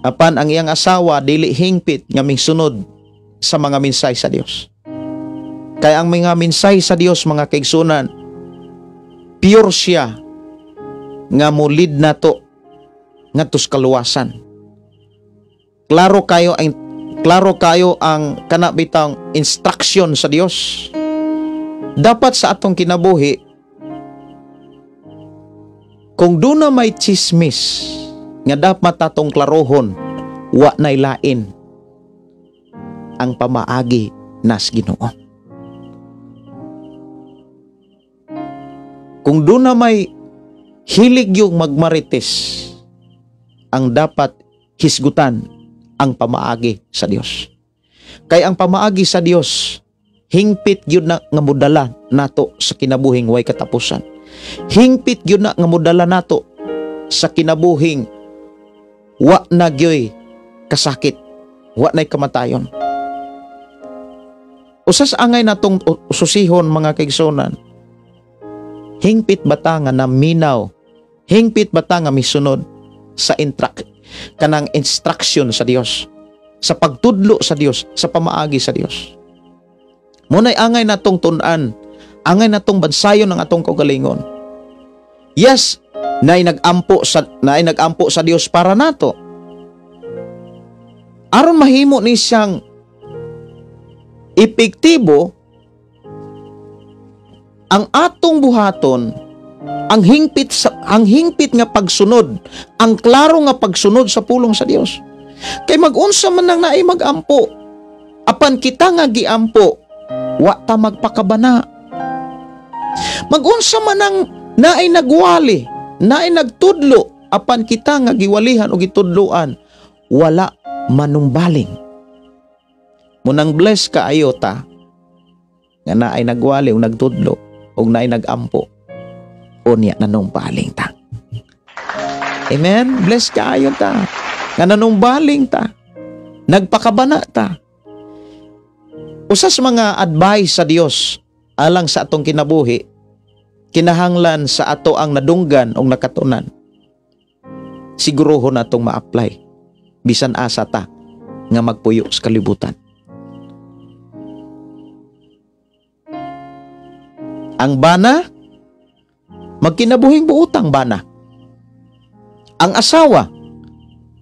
Apan ang iyang asawa dili hingpit nga mingsunod sa mga mensahe sa Dios. Kaya ang mga mensahe sa Dios, mga kaigsunan, pure siya nga mulid nato ngadto sa kaluwasan. Klaro kayo ang kana bitang instruction sa Dios. Dapat sa atong kinabuhi, kung doon na may chismis nga dapat atong klarohon, wa na'y lain ang pamaagi nas Ginoo. Kung doon na may hilig yung magmarites, ang dapat hisgutan ang pamaagi sa Dios. Kay ang pamaagi sa Dios, hingpit gyud na nga modala nato sa kinabuhing way katapusan. Hingpit gyud na nga modala nato sa kinabuhing wa na gyoy kasakit, wa na'y kamatayon. Usas angay natong susihon, mga kaigsunan, hingpit bata nga naminaw, hingpit bata nga misunod sa kanang instruction sa Dios, sa pagtudlo sa Dios, sa pamaagi sa Dios. Muna'y angay natong tun-an, angay natong bansayon ang atong kaugalingon. Yes, naay nagampo sa Dios para nato. Aron mahimo ni siyang epektibo ang atong buhaton, ang hingpit nga pagsunod, ang klaro nga pagsunod sa pulong sa Dios. Kay magunsa man nang naay magampo, apan kita nga giampo, wa ta magpakabana. Magunsa man ang naay nagwali, naay nagtudlo, apan kita nga giwalihan o gitudloan, wala manumbaling. Munang bless kaayo ta nga naay nagwali o nagtudlo o naay nagampo, unya nanumbaling ta. Amen? Bless kaayo ta nga nanumbaling ta, nagpakabana ta. Usas mga advice sa Dios alang sa atong kinabuhi, kinahanglan sa ato ang nadunggan o nakatunan, siguruhon atong ma-apply bisan asa ta nga magpuyo sa kalibutan. Ang bana, magkinabuhing buotang bana. Ang asawa,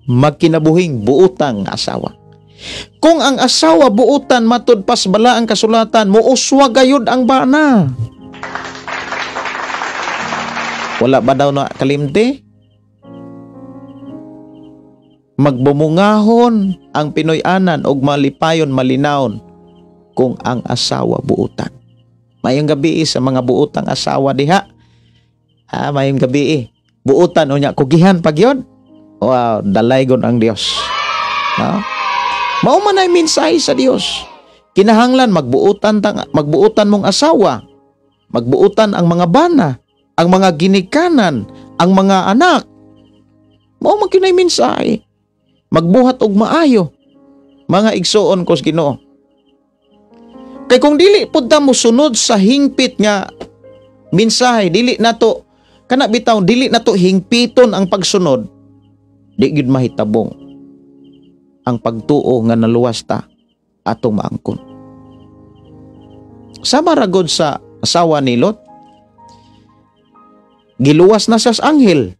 Magkinabuhing buutang asawa. Kung ang asawa buutan matud pas bala ang kasulatan, muuswa gayud ang bana. Wala ba daw na kalimte? Magbumungahon ang Pinoy-anan og malipayon malinawon kung ang asawa buutan. Mayong gabi sa mga buutang asawa diha. Ah, mayong gabi. Buutan unya kugihan pag yun. Wow, dalaygon ang Dios. No? Mao man ay mensahe sa Dios. Kinahanglan magbuutan magbuutan mong asawa, magbuutan ang mga bana, ang mga ginikanan, ang mga anak. Mao man kinay mensahe. Magbuhat og maayo, mga igsuon ko sa Ginoo. Kay kung dili pud ta mosunod sa hingpit nga mensahe, dili nato kana bitaw dili nato hingpiton ang pagsunod, di gyud mahitabong ang pagtuo nga naluwas ta atong maangkon. Sama ra gud sa asawa ni Lot, giluwas na siya sa anghel.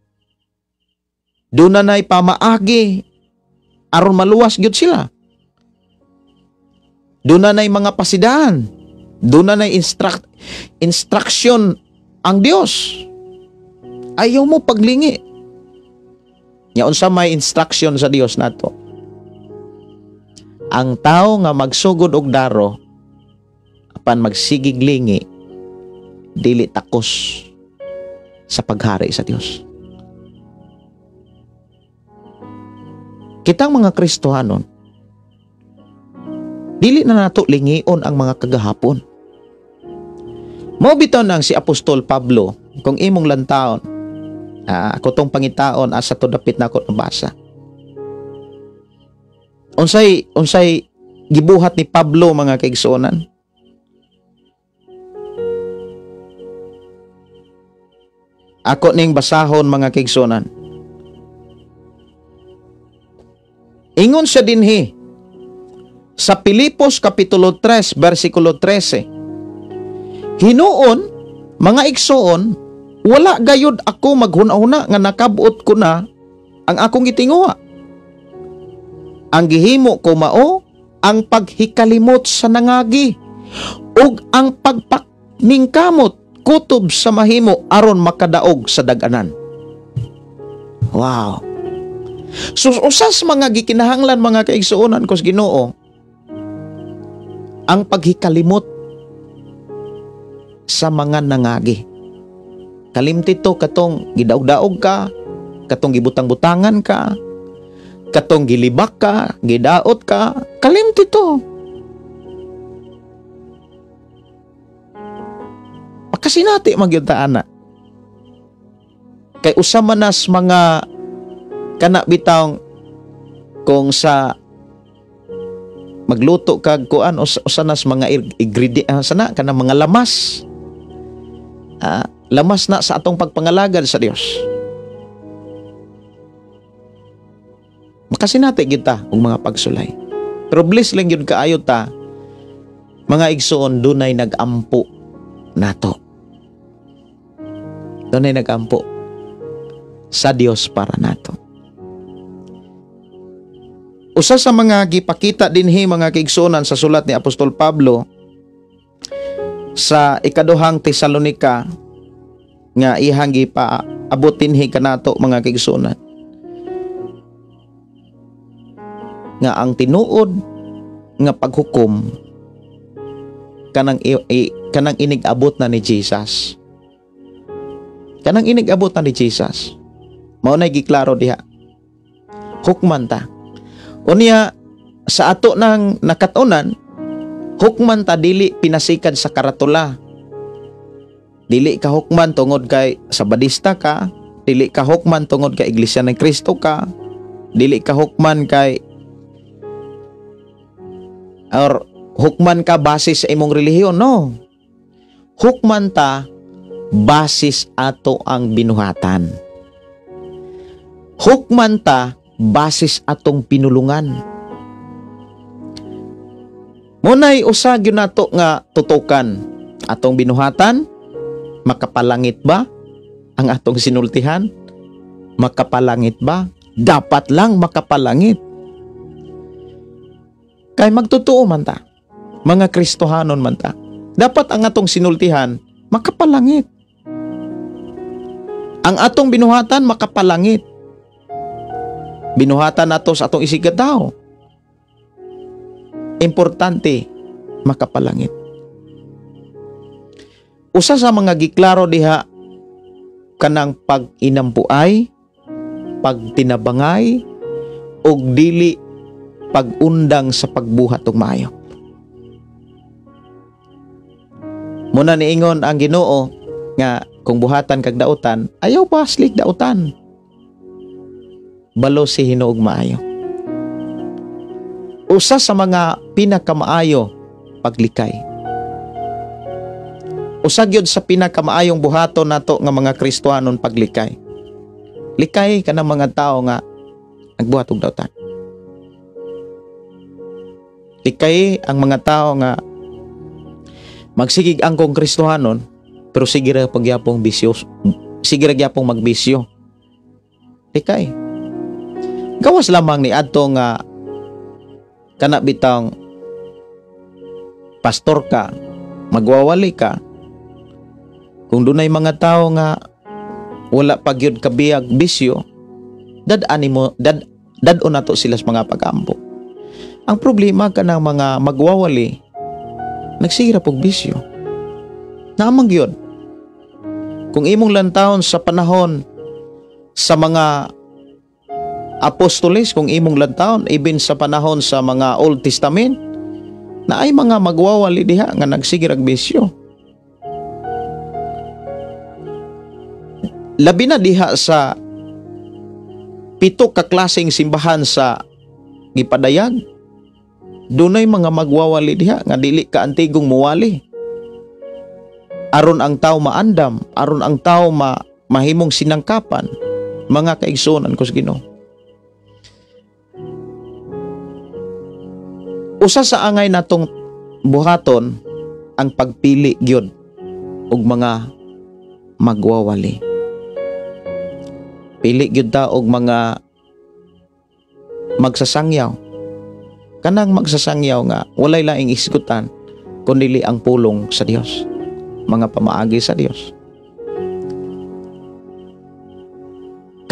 Doon na na'y pamaagi aron maluwas gyud sila. Doon na na'y mga pasidahan. Doon na na'y instruction ang Dios. Ayaw mo paglingi. Nya unsa may instruction sa Dios nato? Ang tao nga magsugod og daro apan magsigig lingi, dili takos sa paghari sa Dios. Kitang mga Kristohanon, dili na nato lingion ang mga kagahapon. Mao bitaw nang si Apostol Pablo, kung imong lantaon, ako tong pangitaon asa to dapit nako nabasa. Unsay gibuhat ni Pablo mga kaigsuonan? Ako ning basahon mga kaigsuonan. Ingon siya dinhi sa Pilipos Kapitulo 3, versikulo 13. Hinuon, mga igsoon, wala gayud ako maghuna-huna nga nakabot ko na ang akong gitinguha. Ang gihimo ko mao ang paghikalimot sa nangagi ug ang pagpakningkamot kutob sa mahimo aron makadaog sa dag-anan. Wow. So usas mga gikinahanglan mga kaigsuonan ko sa Ginoo ang paghikalimot sa mga nangagi. Kalimti to katong gidaog-daog ka, katong gibutang-butangan ka, katong gilibak ka, gidaot ka, kalimti to. Pagkasinati magyud ta ana. Kay usa man nas mga kana bitawng kung sa magluto kag kuan usa nas mga ingredient sana kana mga lamas. Lamas na sa atong pagpangalagad sa Dios. Makasinati gyud ta og mga pagsulay. Pero bless lang gyud kaayo ta mga igsoon, dunay nagampo nato. Dunay nagampo sa Dios para nato. Usa sa mga gipakita dinhi mga kaigsuonan sa sulat ni Apostol Pablo sa ikaduhang Tesalonika nga ihang gipaabot dinhi kanato mga kaigsuonan, nga ang tinuod nga paghukom kanang kanang inig-abot na ni Jesus. Kanang inig-abot na ni Jesus. Mao nay giklaro diha. Hukman ta. Unya sa ato nang nakatunan, hukman ta dili pinasikad sa karatula. Dili ka hukman tungod kay Sabadista ka, dili ka hukman tungod kay Iglesia ng Kristo ka, dili ka hukman kay or hukman ka basis sa imong relihiyon, no. Hukman ta basis ato ang binuhatan. Hukman ta basis atong pinulungan. Munay usa gyud nato nga tutukan atong binuhatan, makapalangit ba ang atong sinultihan? Makapalangit ba? Dapat lang makapalangit. Kay magtotoo man ta, mga Kristohanon man ta, dapat ang atong sinultihan makapalangit. Ang atong binuhatan makapalangit. Binuhatan nato sa atong isigadaw. Importante makapalangit. Usa sa mga giklaro diha kanang pag-inampuay, pagtinabangay, ug dili pag-undang sa pagbuhat og maayo. Muna niingon ang Ginoo nga kung buhatan kag dautan, ayaw paslik dautan. Balo si hinuog maayo. Usa sa mga pinakamaayo, paglikay. Usa gyud sa pinakamaayong buhaton nato nga mga Kristohanon, paglikay. Likay kanang mga tao nga nagbuhat og dautan. Likay ang mga tao nga magsigig ang kong Kristohanon pero sige ra pagyapong bisyo, sige ra gyapong magbisyo. Likay. Gawas lamang ni adto nga kana bitang pastor ka, magwawali ka. Kung dunay mga tao nga wala pa gyud kabiyag bisyo, dad-an nimo, dad-on nato sila sa mga pag-ampo. Ang problema kanang mga magwawali nagsige ra pog bisyo. Naamang gyud. Kung imong lantawon sa panahon sa mga apostoles, kung imong lantawon even sa panahon sa mga Old Testament, na ay mga magwawali diha nga nagsige rag bisyo. Labi na diha sa 7 ka klaseng simbahan sa gipadayag, dunay mga magwawali diha nga dili ka antigong muwali. Aron ang tao maandam, aron ang tao mahimong sinangkapan, mga kaigsuonan ko sa Ginoo. Usa sa angay natong buhaton ang pagpili gyud og mga magwawali. Pili gyud ta og mga magsasangyaw. Kanang magsasangyaw nga walay laing isgutan kundi ang pulong sa Dios, mga pamaagi sa Dios.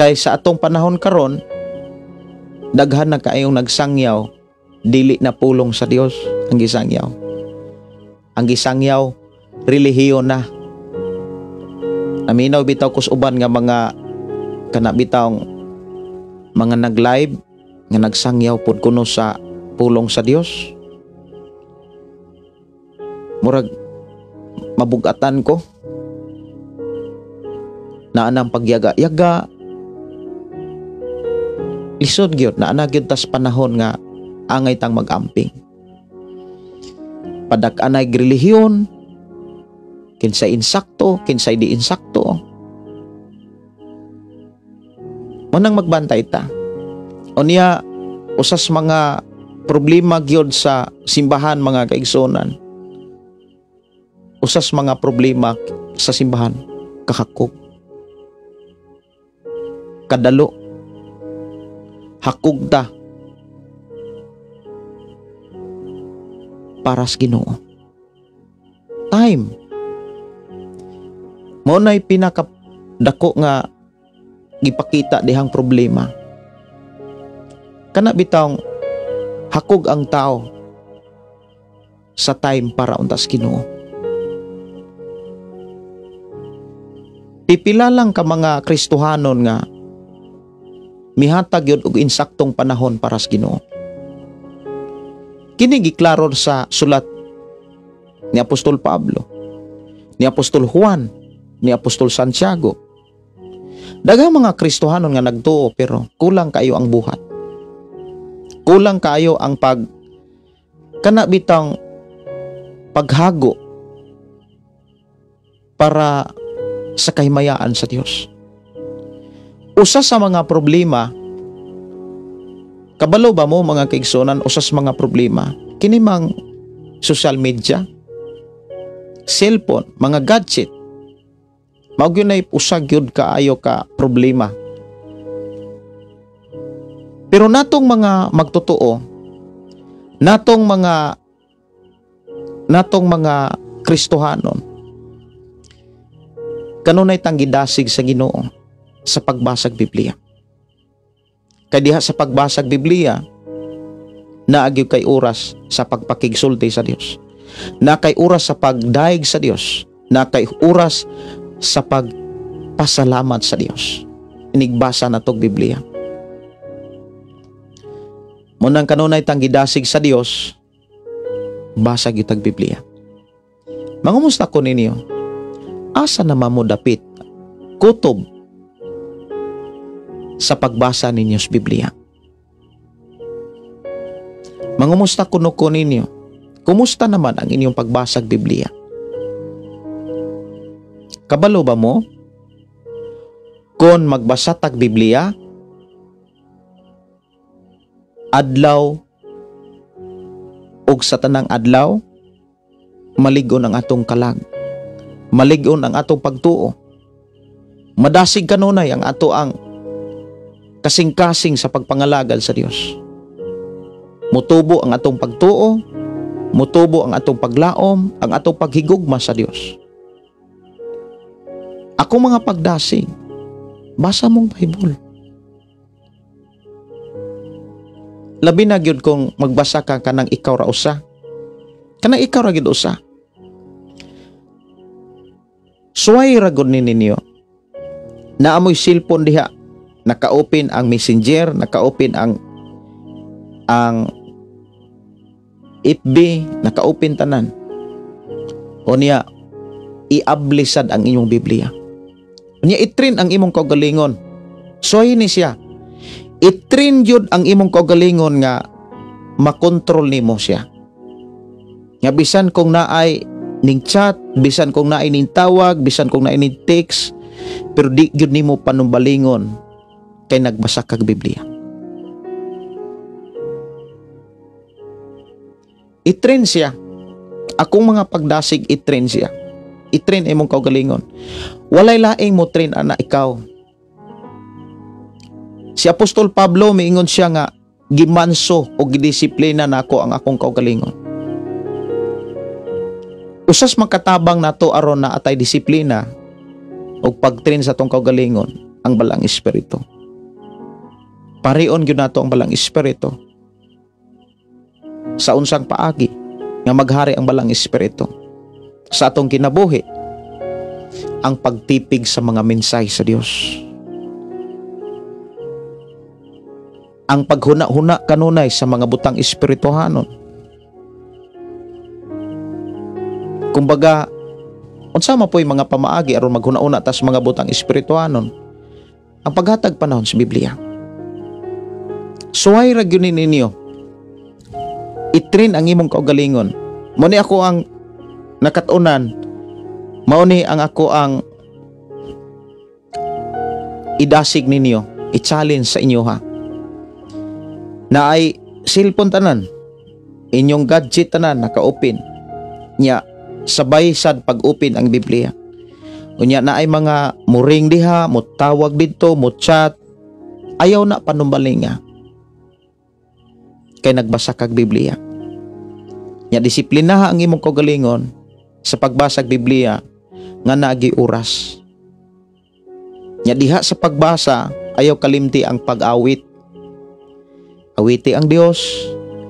Kay sa atong panahon karon, daghan na kaayong nagsangyaw, dili na pulong sa Dios ang gisangyaw. Ang gisangyaw relihiyon na. Naminaw bitaw kus uban nga mga kana bitawng mga nag-live nga nagsangyaw pod kuno sa pulong sa Dios. Murag mabugatan ko naa nang pagyaga-yaga. Lisod gyud naa na gyud tas panahon nga angay tang mag-amping. Padak-anay relihiyon, kinsay insakto, kinsay di insakto. Manang magbantay ta. Unya usas mga problema gyud sa simbahan mga kaigsuonan. Usas mga problema sa simbahan kahakog. Kadalo. Hakog ta para sa Ginoo. Time. Mao nay pinaka dako nga gipakita dihang problema. Kana bitawng hakog ang tao sa time para untas Ginoo. Pipila lang ka mga Kristohanon nga mihatag yun og insaktong panahon para sa Ginoo. Kini giklaro sa sulat ni Apostol Pablo, ni Apostol Juan, ni Apostol Santiago. Daghang mga Kristohanon nga nagtuo pero kulang kayo ang buhat. Kulang kayo ang pag kana bitang paghago para sa kahimayaan sa Dios. Usa sa mga problema, kabalo ba mo mga kaigsuonan, usa sa mga problema kini mang social media, cellphone, mga gadget, mao gyud nay usa gyud kaayo ka problema. Pero natong mga magtotoo, natong mga Kristohanon, kanunay tang gidasig sa Ginoo sa pagbasag Biblia. Kay diha sa pagbasag Biblia, naa gyud kay oras sa pagpakigsulti sa Dios. Na kay oras sa pagdayeg sa Dios. Na kay oras sa pagpasalamat sa Dios. Inigbasa na tog Biblia. Munang kanunay tang gidasig sa Dios, basa gyud tag Biblia. Mangumusta ko ninyo? Asa naman mo dapit kutob sa pagbasa ninyo sa Biblia? Mangumusta kuno ko ninyo? Kumusta naman ang inyong pagbasag Biblia? Kabalo ba mo? Kung magbasa tag Biblia, adlaw og sa tanang adlaw, malig-on ang atong kalag. Malig-on ang atong pagtuo. Madasig kanunay ang ato ang kasing-kasing sa pagpangalagad sa Dios. Mutubo ang atong pagtuo, mutubo ang atong paglaom, ang atong paghigugma sa Dios. Ako mga pagdasig, basa mong Bible. Labi na gyud kung magbasa ka kanang ikaw ra usa. Kanang ikaw ra gyud usa. Suway ra gud ni ninyo. Naamoy cellphone diha, naka-open ang Messenger, naka-open ang FB, naka-open tanan. O niya, iablisad ang inyong Biblia. Unya i-train ang imong kaugalingon. Suway ni siya. I-train yun ang imong kaugalingon nga makontrol nimo siya. Nga bisan kung naay ning chat, bisan kung naay ning tawag, bisan kung naay ning text, pero di gyud nimo panumbalingon kay nagbasa kag Biblia. I-train siya. Akong mga pagdasig, i-train siya. I-train imong kaugalingon. Walay laing mo train ana ikaw. Si Apostol Pablo miingon siya nga gimanso o gidisiplina nako ang akong kaugalingon. Usas makatabang nato aron na atay disiplina og pagtrain sa atong kaugalingon ang Balang Espiritu. Parion gyud nato ang Balang Espiritu sa unsang paagi nga maghari ang Balang Espiritu sa atong kinabuhi, ang pagtipig sa mga mensahe sa Dios, ang paghuna-huna kanunay sa mga butang espirituhanon. Kumbaga, unsa man po'y mga pamaagi aron maghuna-huna tas mga butang espirituhanon? Ang paghatag panahon sa Biblia. Suway ra gyud ninyo. I-train ang imong kaugalingon. Mo ni ako ang nakatunan, mao ni ang ako ang idasig ninyo, i-challenge sa inyo ha. Na ay cellphone tanan, inyong gadget tanan naka-open. Nya sabay sad pag-open ang Biblia. Unya na ay mga muring diha, mutawag didto, mo-chat, ayaw na panumbalinga. Kay nagbasa kag Biblia. Nya disiplinaha ang imong kaugalingon sa pagbasa og Biblia nga naagi oras. Nya diha sa pagbasa ayaw kalimti ang pag-awit. Awiti ang Dios,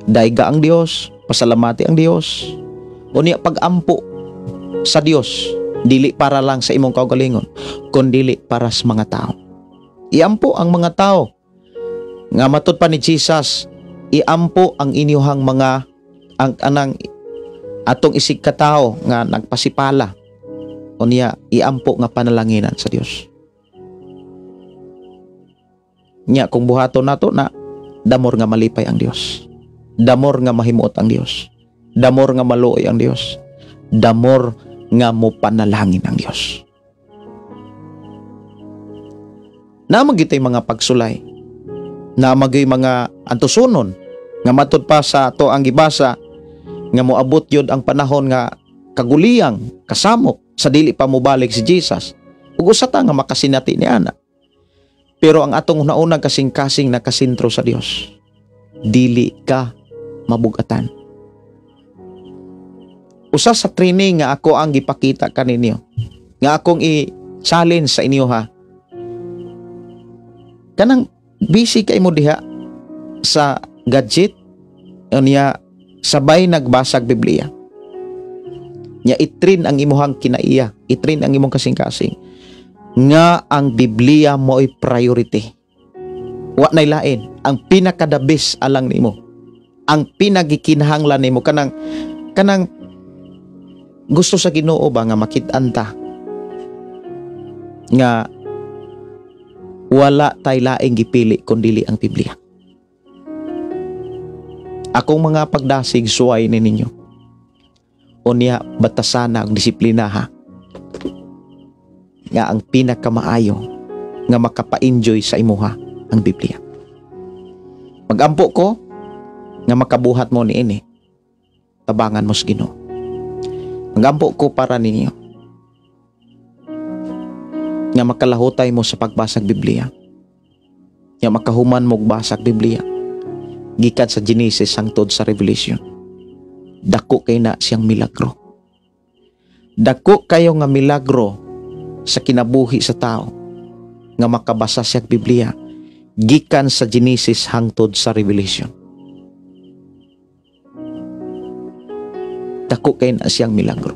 dayga ang Dios, pasalamati ang Dios. Unya pag-ampo sa Dios, dili para lang sa imong kaugalingon, kundili para sa mga tao. Iampo ang mga tao. Nga matud pa ni Jesus, iampo ang inyuhang mga ang anang atong isig katao nga nagpasipala. Unya iampo nga panalanginan sa Dios. Nya kung buhaton nato na, damor nga malipay ang Dios. Damor nga mahimuot ang Dios. Damor nga maluoy ang Dios. Damor nga mopanalangin ang Dios. Naamag itay mga pagsulay. Naamag mga antusunon nga matud pa sa ato ang gibasa nga moabot yun ang panahon nga kaguliyang kasamok sa dili pa mobalik si Jesus. Ug usa ta nga makasinati ni ana. Pero ang atong una-unang kasing-kasing nakasentro sa Dios, dili ka mabugatan. Usa sa training nga ako ang gipakita kaninyo, nga akong i-challenge sa inyo ha. Kanang busy kay mo diha sa gadget, unya sabay nagbasag Biblia. Nya i-train ang imuhang kinaiya, i-train ang imong kasing-kasing nga ang Biblia mo'y priority. Wa nay lain, ang pinaka-the best alang nimo. Ang pinagikinahanglan nimo kanang kanang gusto sa Ginoo ba nga makit-an ta nga wala tay laing gipili kun dili ang Biblia. Akong mga pagdasig, suway ni ninyo. Unya batasana ang disiplina ha. Nga ang pinakamaayo nga makapa-enjoy sa imuha ang Biblia. Magampo ko nga makabuhat mo niini. Tabangan mo sa Ginoo. Magampo ko para ninyo nga makalahutay mo sa pagbasag Biblia. Nga makahuman mo basag Biblia. Gikan sa Genesis hangtod sa Revelation. Dako kay na siyang milagro. Dako kayo nga milagro sa kinabuhi sa tao nga makabasa siya Biblia gikan sa Genesis hangtod sa Revelation. Dako kay na siyang milagro.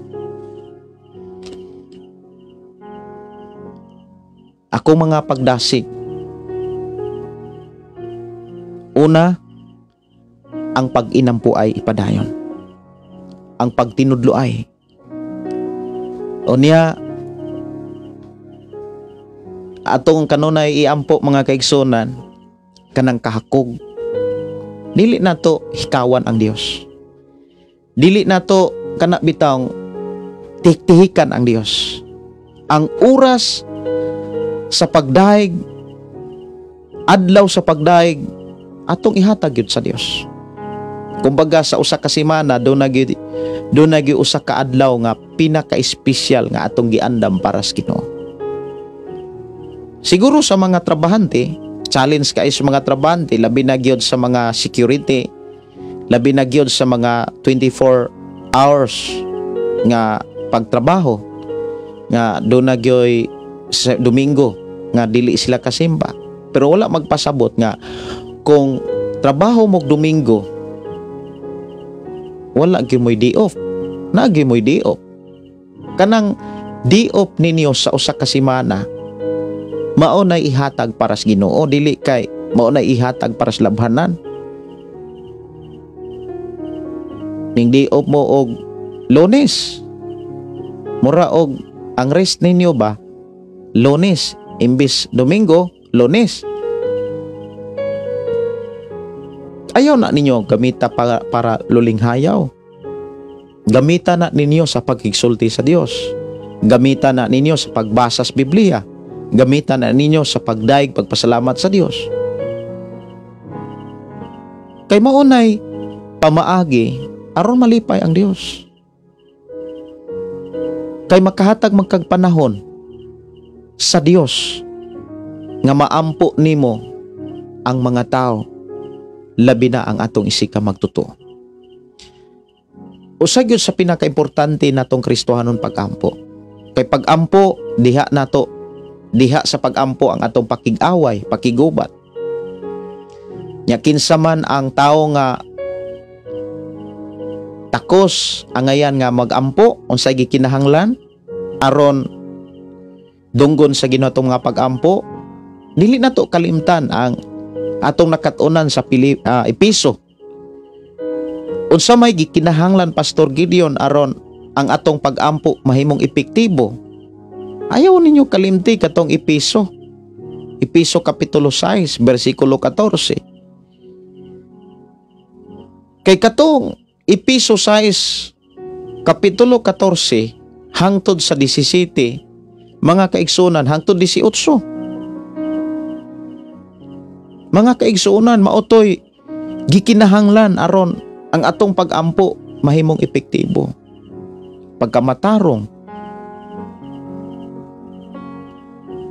Ako mga pagdasig. Una, ang pag-inampo ay ipadayon. Ang pagtinudlo ay. Unya, atong kanunay iampo mga kaigsunan, kanang kahakog. Dili nato hikawan ang Dios. Dili nato kana bitawng tihik-tihikan ang Dios. Ang oras sa pagdaig, adlaw sa pagdaig, atong ihatag yun sa Dios. Kumbaga sa usa ka semana, doon na gyud usa ka adlaw nga pinaka-espesyal nga atong giandam para sa Ginoo. Siguro sa mga trabahante, challenge kay sa mga trabahante, labi na gyud sa mga security, labi na gyud sa mga 24 hours nga pagtrabaho, nga doon na gyud sa Domingo nga dili sila kasimba. Pero wala magpasabot nga kung trabaho mo Domingo, wala gyud mo'y day off. Na gyud mo'y day off. Kanang day off ninyo sa usa ka semana, mao na ihatag para sa Ginoo, dili kay mao na ihatag para sa labhanan. Ning day off mo og Lunes, mura og ang rest ninyo ba Lunes, imbis Domingo, Lunes. Ayaw na ninyo gamita para lulinghayaw. Gamita na ninyo sa pagigsulti sa Dios. Gamita na ninyo sa pagbasa sa Biblia. Gamita na ninyo sa pagdaig, pagpasalamat sa Dios. Kay maunay pamaagi aron malipay ang Dios. Kay makahatag magkagpanahon sa Dios nga maampo nimo ang mga tao, labi na ang atong isika magtotoo. Usa gyud sa pinakaimportante natong Kristohanon pag-ampo. Kay pag-ampo diha nato, diha sa pag-ampo ang atong pakig-away, pakigubat. Nya kinsa man ang tawo nga takos angayan nga mag-ampo, unsay gikinahanglan aron dunggon sa Ginoo atong mga pag-ampo, dili nato kalimtan ang atong nakat-unan sa Episo. Unsa may gikinahanglan, Pastor Gideon, aron ang atong pag-ampo mahimong epektibo? Ayaw ninyo kalimti katong Episo. Episo Kapitulo 6, versikulo 14. Kay katong Episo 6, Kapitulo 14, hangtod sa 17, mga kaigsunan, hangtod 18. Mga kaigsunan, maotoy gikinahanglan aron ang atong pag-ampo mahimong epektibo. Pagkamatarong,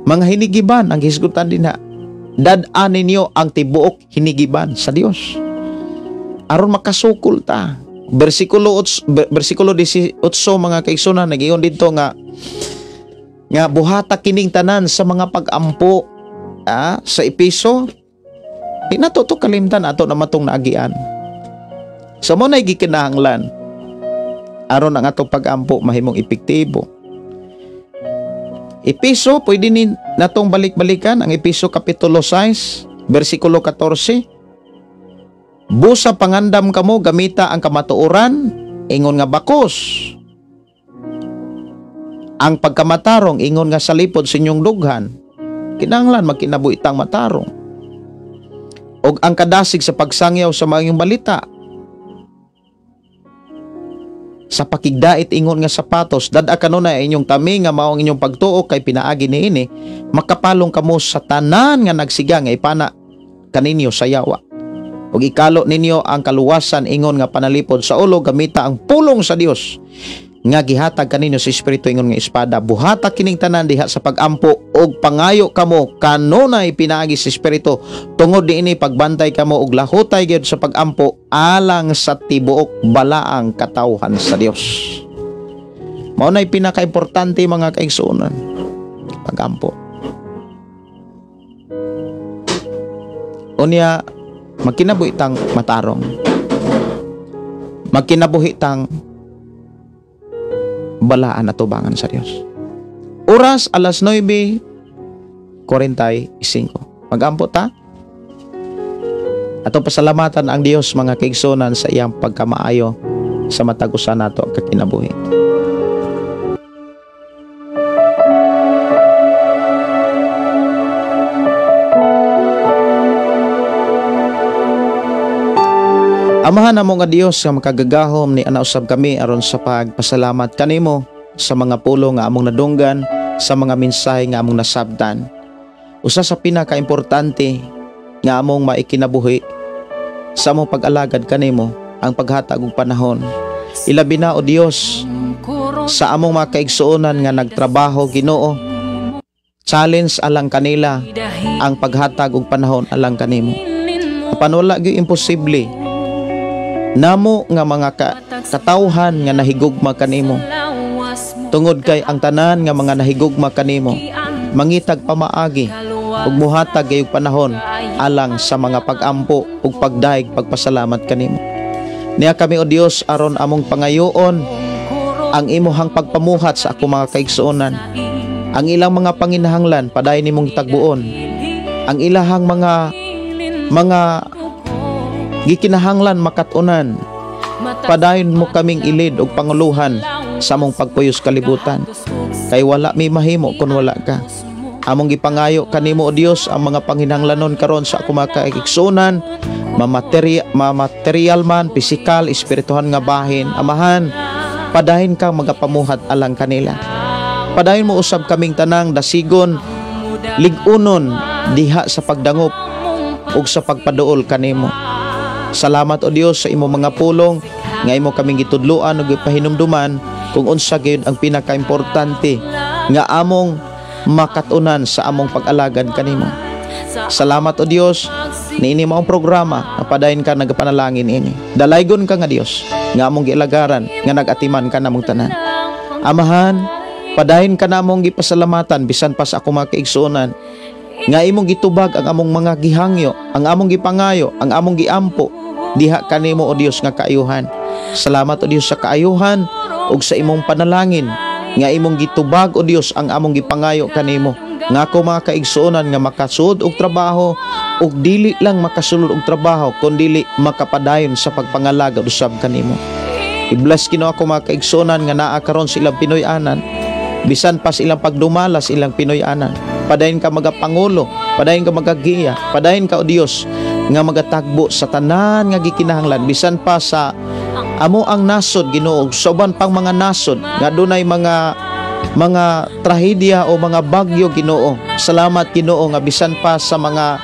mga hinigiban ang hisgutan dinha. Dad-an ninyo ang tibuok hinigiban sa Dios. Aron makasukol ta. Bersikulo 18 mga kaigsunan nagiyon didto nga buhata kining tanan sa mga pag-ampo sa Epeso. Di nato to kalimtan, ato na matong naagian. So mo na gikinahanglan aron ang atong pag-ampo mahimong epektibo. Epeso, pwede ni natong balik-balikan ang Epeso kapitulo 6 bersikulo 14. Busa pangandam kamo gamita ang kamatuoran ingon nga bakos. Ang pagkamatarong ingon nga salipod sa inyong dughan. Kinahanglan magkinabuhi tang matarong. Og ang kadasig sa pagsangyaw sa maayong balita. Sa pakigdait ingon nga sapatos, dad-a kanunay inyong tami nga mao ang inyong pagtuo kay pinaagi niini, makapalong kamo sa tanan nga nagsiga nga ipana kaninyo sa yawa. Ug ikalo ninyo ang kaluwasan ingon nga panalipod sa ulo gamita ang pulong sa Dios nga gihatag kaninyo sa Espiritu ingon nga espada. Buhata kining tanan diha sa pagampo og pangayo kamo kanunay pinaagi sa Espiritu. Tungod niini pagbantay kamo og lahutay gyud sa pagampo alang sa tibuok balaang katawhan sa Dios. Mao nay pinakaimportante mga kaigsuonan, pagampo. Unya magkinabuhi tang matarong, magkinabuhi tang balaan at tubangan sa Dios. Oras alas 9:45. Magampo ta. Ato pasalamatan ang Dios mga kaigsunan sa iyang pagkamaayo sa matag usa nato kakinabuhi. Amahan namo nga Dios nga makagagahom ni ana usab kami aron sa pagpasalamat kanimo sa mga pulong nga among nadunggan, sa mga mensahe nga among nasabtan. Usa sa pinakaimportante nga among maikinabuhi sa among pag-alagad kanimo ang paghatag og panahon. Ilabi na o Dios sa among mga kaigsuonan nga nagtrabaho Ginoo. Challenge alang kanila ang paghatag og panahon alang kanimo. Apan wala gyud imposible namo nga mga katawhan nga nahigugma kanimo. Tungod kay ang tanan nga mga nahigugma kanimo mangitag pamaagi ug muhatag gayud panahon alang sa mga pag-ampo ug pagdaig pagpasalamat kanimo. Niya kami o Dios aron among pangayoon ang imuhang pagpamuhat sa ako mga kaigsuonan. Ang ilang mga panginahanglan padayon nimong tagbuon. Ang ilahang mga gikinahanglan makatunan, padayon mo kaming ilid og panguluhan sa among pagpuyos kalibutan. Kay wala mi mahimo kun wala ka. Among gipangayo kanimo o Dios ang mga panginahanglanon karon sa akong mga kaigsuonan, mamaterial man, pisikal, espirituhan nga bahin. Amahan, padayon kang magapamuhat alang kanila. Padayon mo usab kaming tanang dasigon, lig-unon diha sa pagdangop ug sa pagpaduol kanimo. Salamat o Dios sa imong mga pulong nga imo kaming gitudloan ug gipahinumduman kung unsa gyud ang pinakaimportante nga among makatunan sa among pag-alagad kanimo. Salamat o Dios niini maong programa nga padayon ka nagapanalangin ini. Dalaygon ka nga Dios nga among gialagaran nga nag-atiman ka namong tanan. Amahan, padayon ka namong gipasalamatan bisan pa sa akong mga kaigsuonan nga imong gitubag ang among mga gihangyo, ang among gipangayo, ang among giampo diha kanimo o Dios nga kaayuhan. Salamat o Dios sa kaayuhan ug sa imong panalangin nga imong gitubag o Dios ang among gipangayo kanimo. Nga ako mga kaigsuonan nga makasud og trabaho ug dili lang makasulod og trabaho kundili makapadayon sa pagpangalagad usab kanimo. I-bless Ginoo ako mga kaigsuonan nga naa karon sa ilang Pinoy-anan, bisan pa sa ilang pagdumala sa ilang Pinoy-anan. Padayon ka magapangulo, padayon ka magagiya, padayon ka o Dios nga magatagbo sa tanan nga gikinahanglan bisan pa sa amo ang nasod Ginoo, sa uban pang mga nasod nga dunay mga trahedya o mga bagyo Ginoo. Salamat Ginoo nga bisan pa sa mga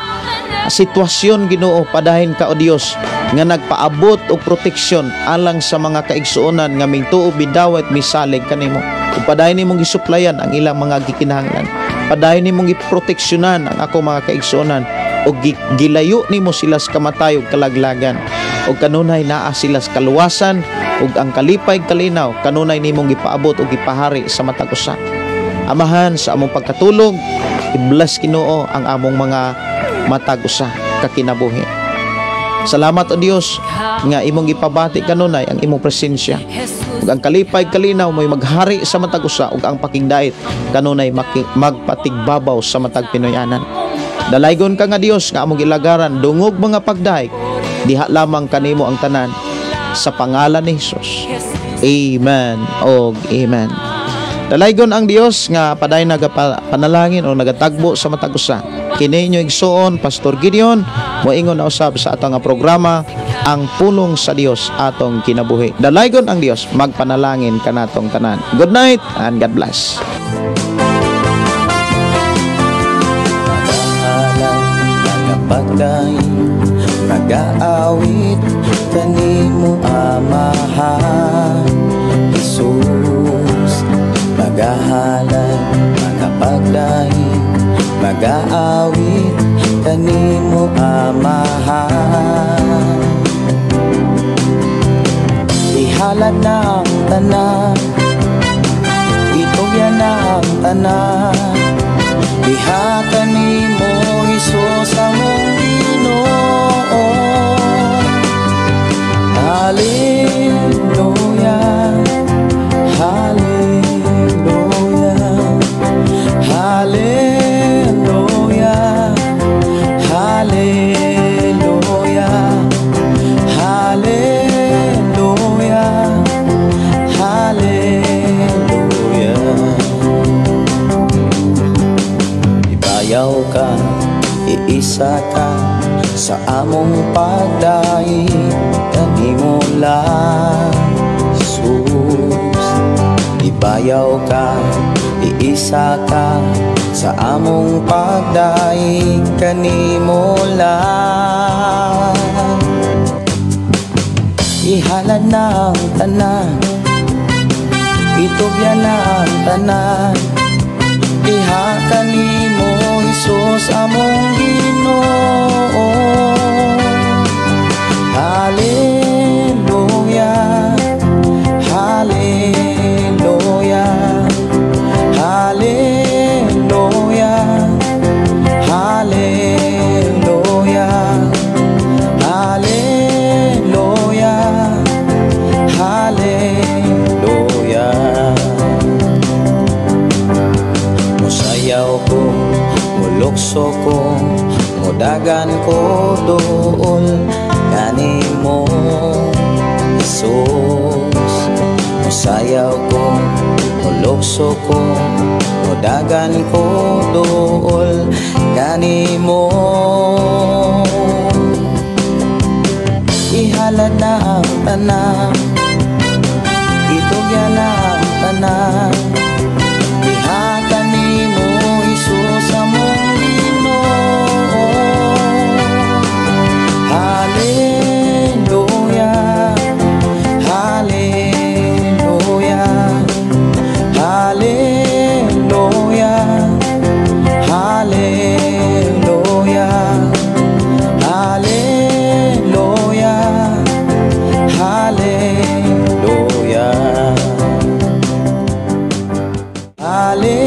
sitwasyon Ginoo, padayon ka o Dios nga nagpaabot og proteksyon alang sa mga kaigsuonan nga mingtuo bidawat misalig kanimo. Ug padayon nimong gisuplayan ang ilang mga gikinahanglan. Padayon nimong giproteksyonan ang ako mga kaigsuonan Ug gilayo nimo sila sa kamatay ug kalaglagan, ug kanunay naa sila sa kaluwasan, ug ang kalipay, kalinaw kanunay nimong gipaabot ug gipahari sa matag usa. Amahan, sa among pagkatulog, i-bless, Ginoo, ang among mga matag usa ka kinabuhi. Salamat, O Dios, nga imong gipabati kanunay ang imong presensya. Ug ang kalipay, kalinaw mo'y maghari sa matag usa, ug ang pakigdait kanunay magpatigbabaw sa matag Pinoyanan. Dalaygon ka nga Dios nga among gilagaran, dungog mga pagdaig, diha lamang kanimo ang tanan, sa pangalan ni Jesus. Amen og amen. Dalaygon ang Dios nga padayon nagapanalangin o nagatagbo sa matag usa. Kini inyo igsuon, Pastor Gideon, moingon na usab sa atong nga programa, Ang Pulong sa Dios Atong Kinabuhi. Dalaygon ang Dios, magpanalangin kanatong tanan. Good night and God bless. Magahalad, magapagdaig, magaawit kanimo, Amahan Jesus. Magahalad, magapagdaig, magaawit kanimo, Amahan. Ihalad na ang tanan, itugyan na ang tanan, diha kanimo, Hesus, among Ginoo. Hallelujah, Hallelujah, Hallelujah, Hallelujah, Hallelujah, Hallelujah. Ibayaw ka, iisa ka sa among pagdaig kanimo lang, Jesus. Ibayaw ka, iisa ka sa among pagdaig kanimo lang. Ihalad na ang tanan, itugyan na ang tanan, diha kanimo, Hesus, among Ginoo. Hallelujah, Hallelujah, Hallelujah, Hallelujah, Hallelujah, Hallelujah. Musayaw ko, mulukso ko, mudagan ko duol kanimo, Jesus. Musayaw ko, mulukso ko, mudagan ko duol kanimo. Ihalad na ang tanan, itugyan na ang tanan, diha kanimo, Hesus, among Ginoo. Hallelujah, Hallelujah, Hallelujah, Hallelujah, Hallelujah, Hallelujah.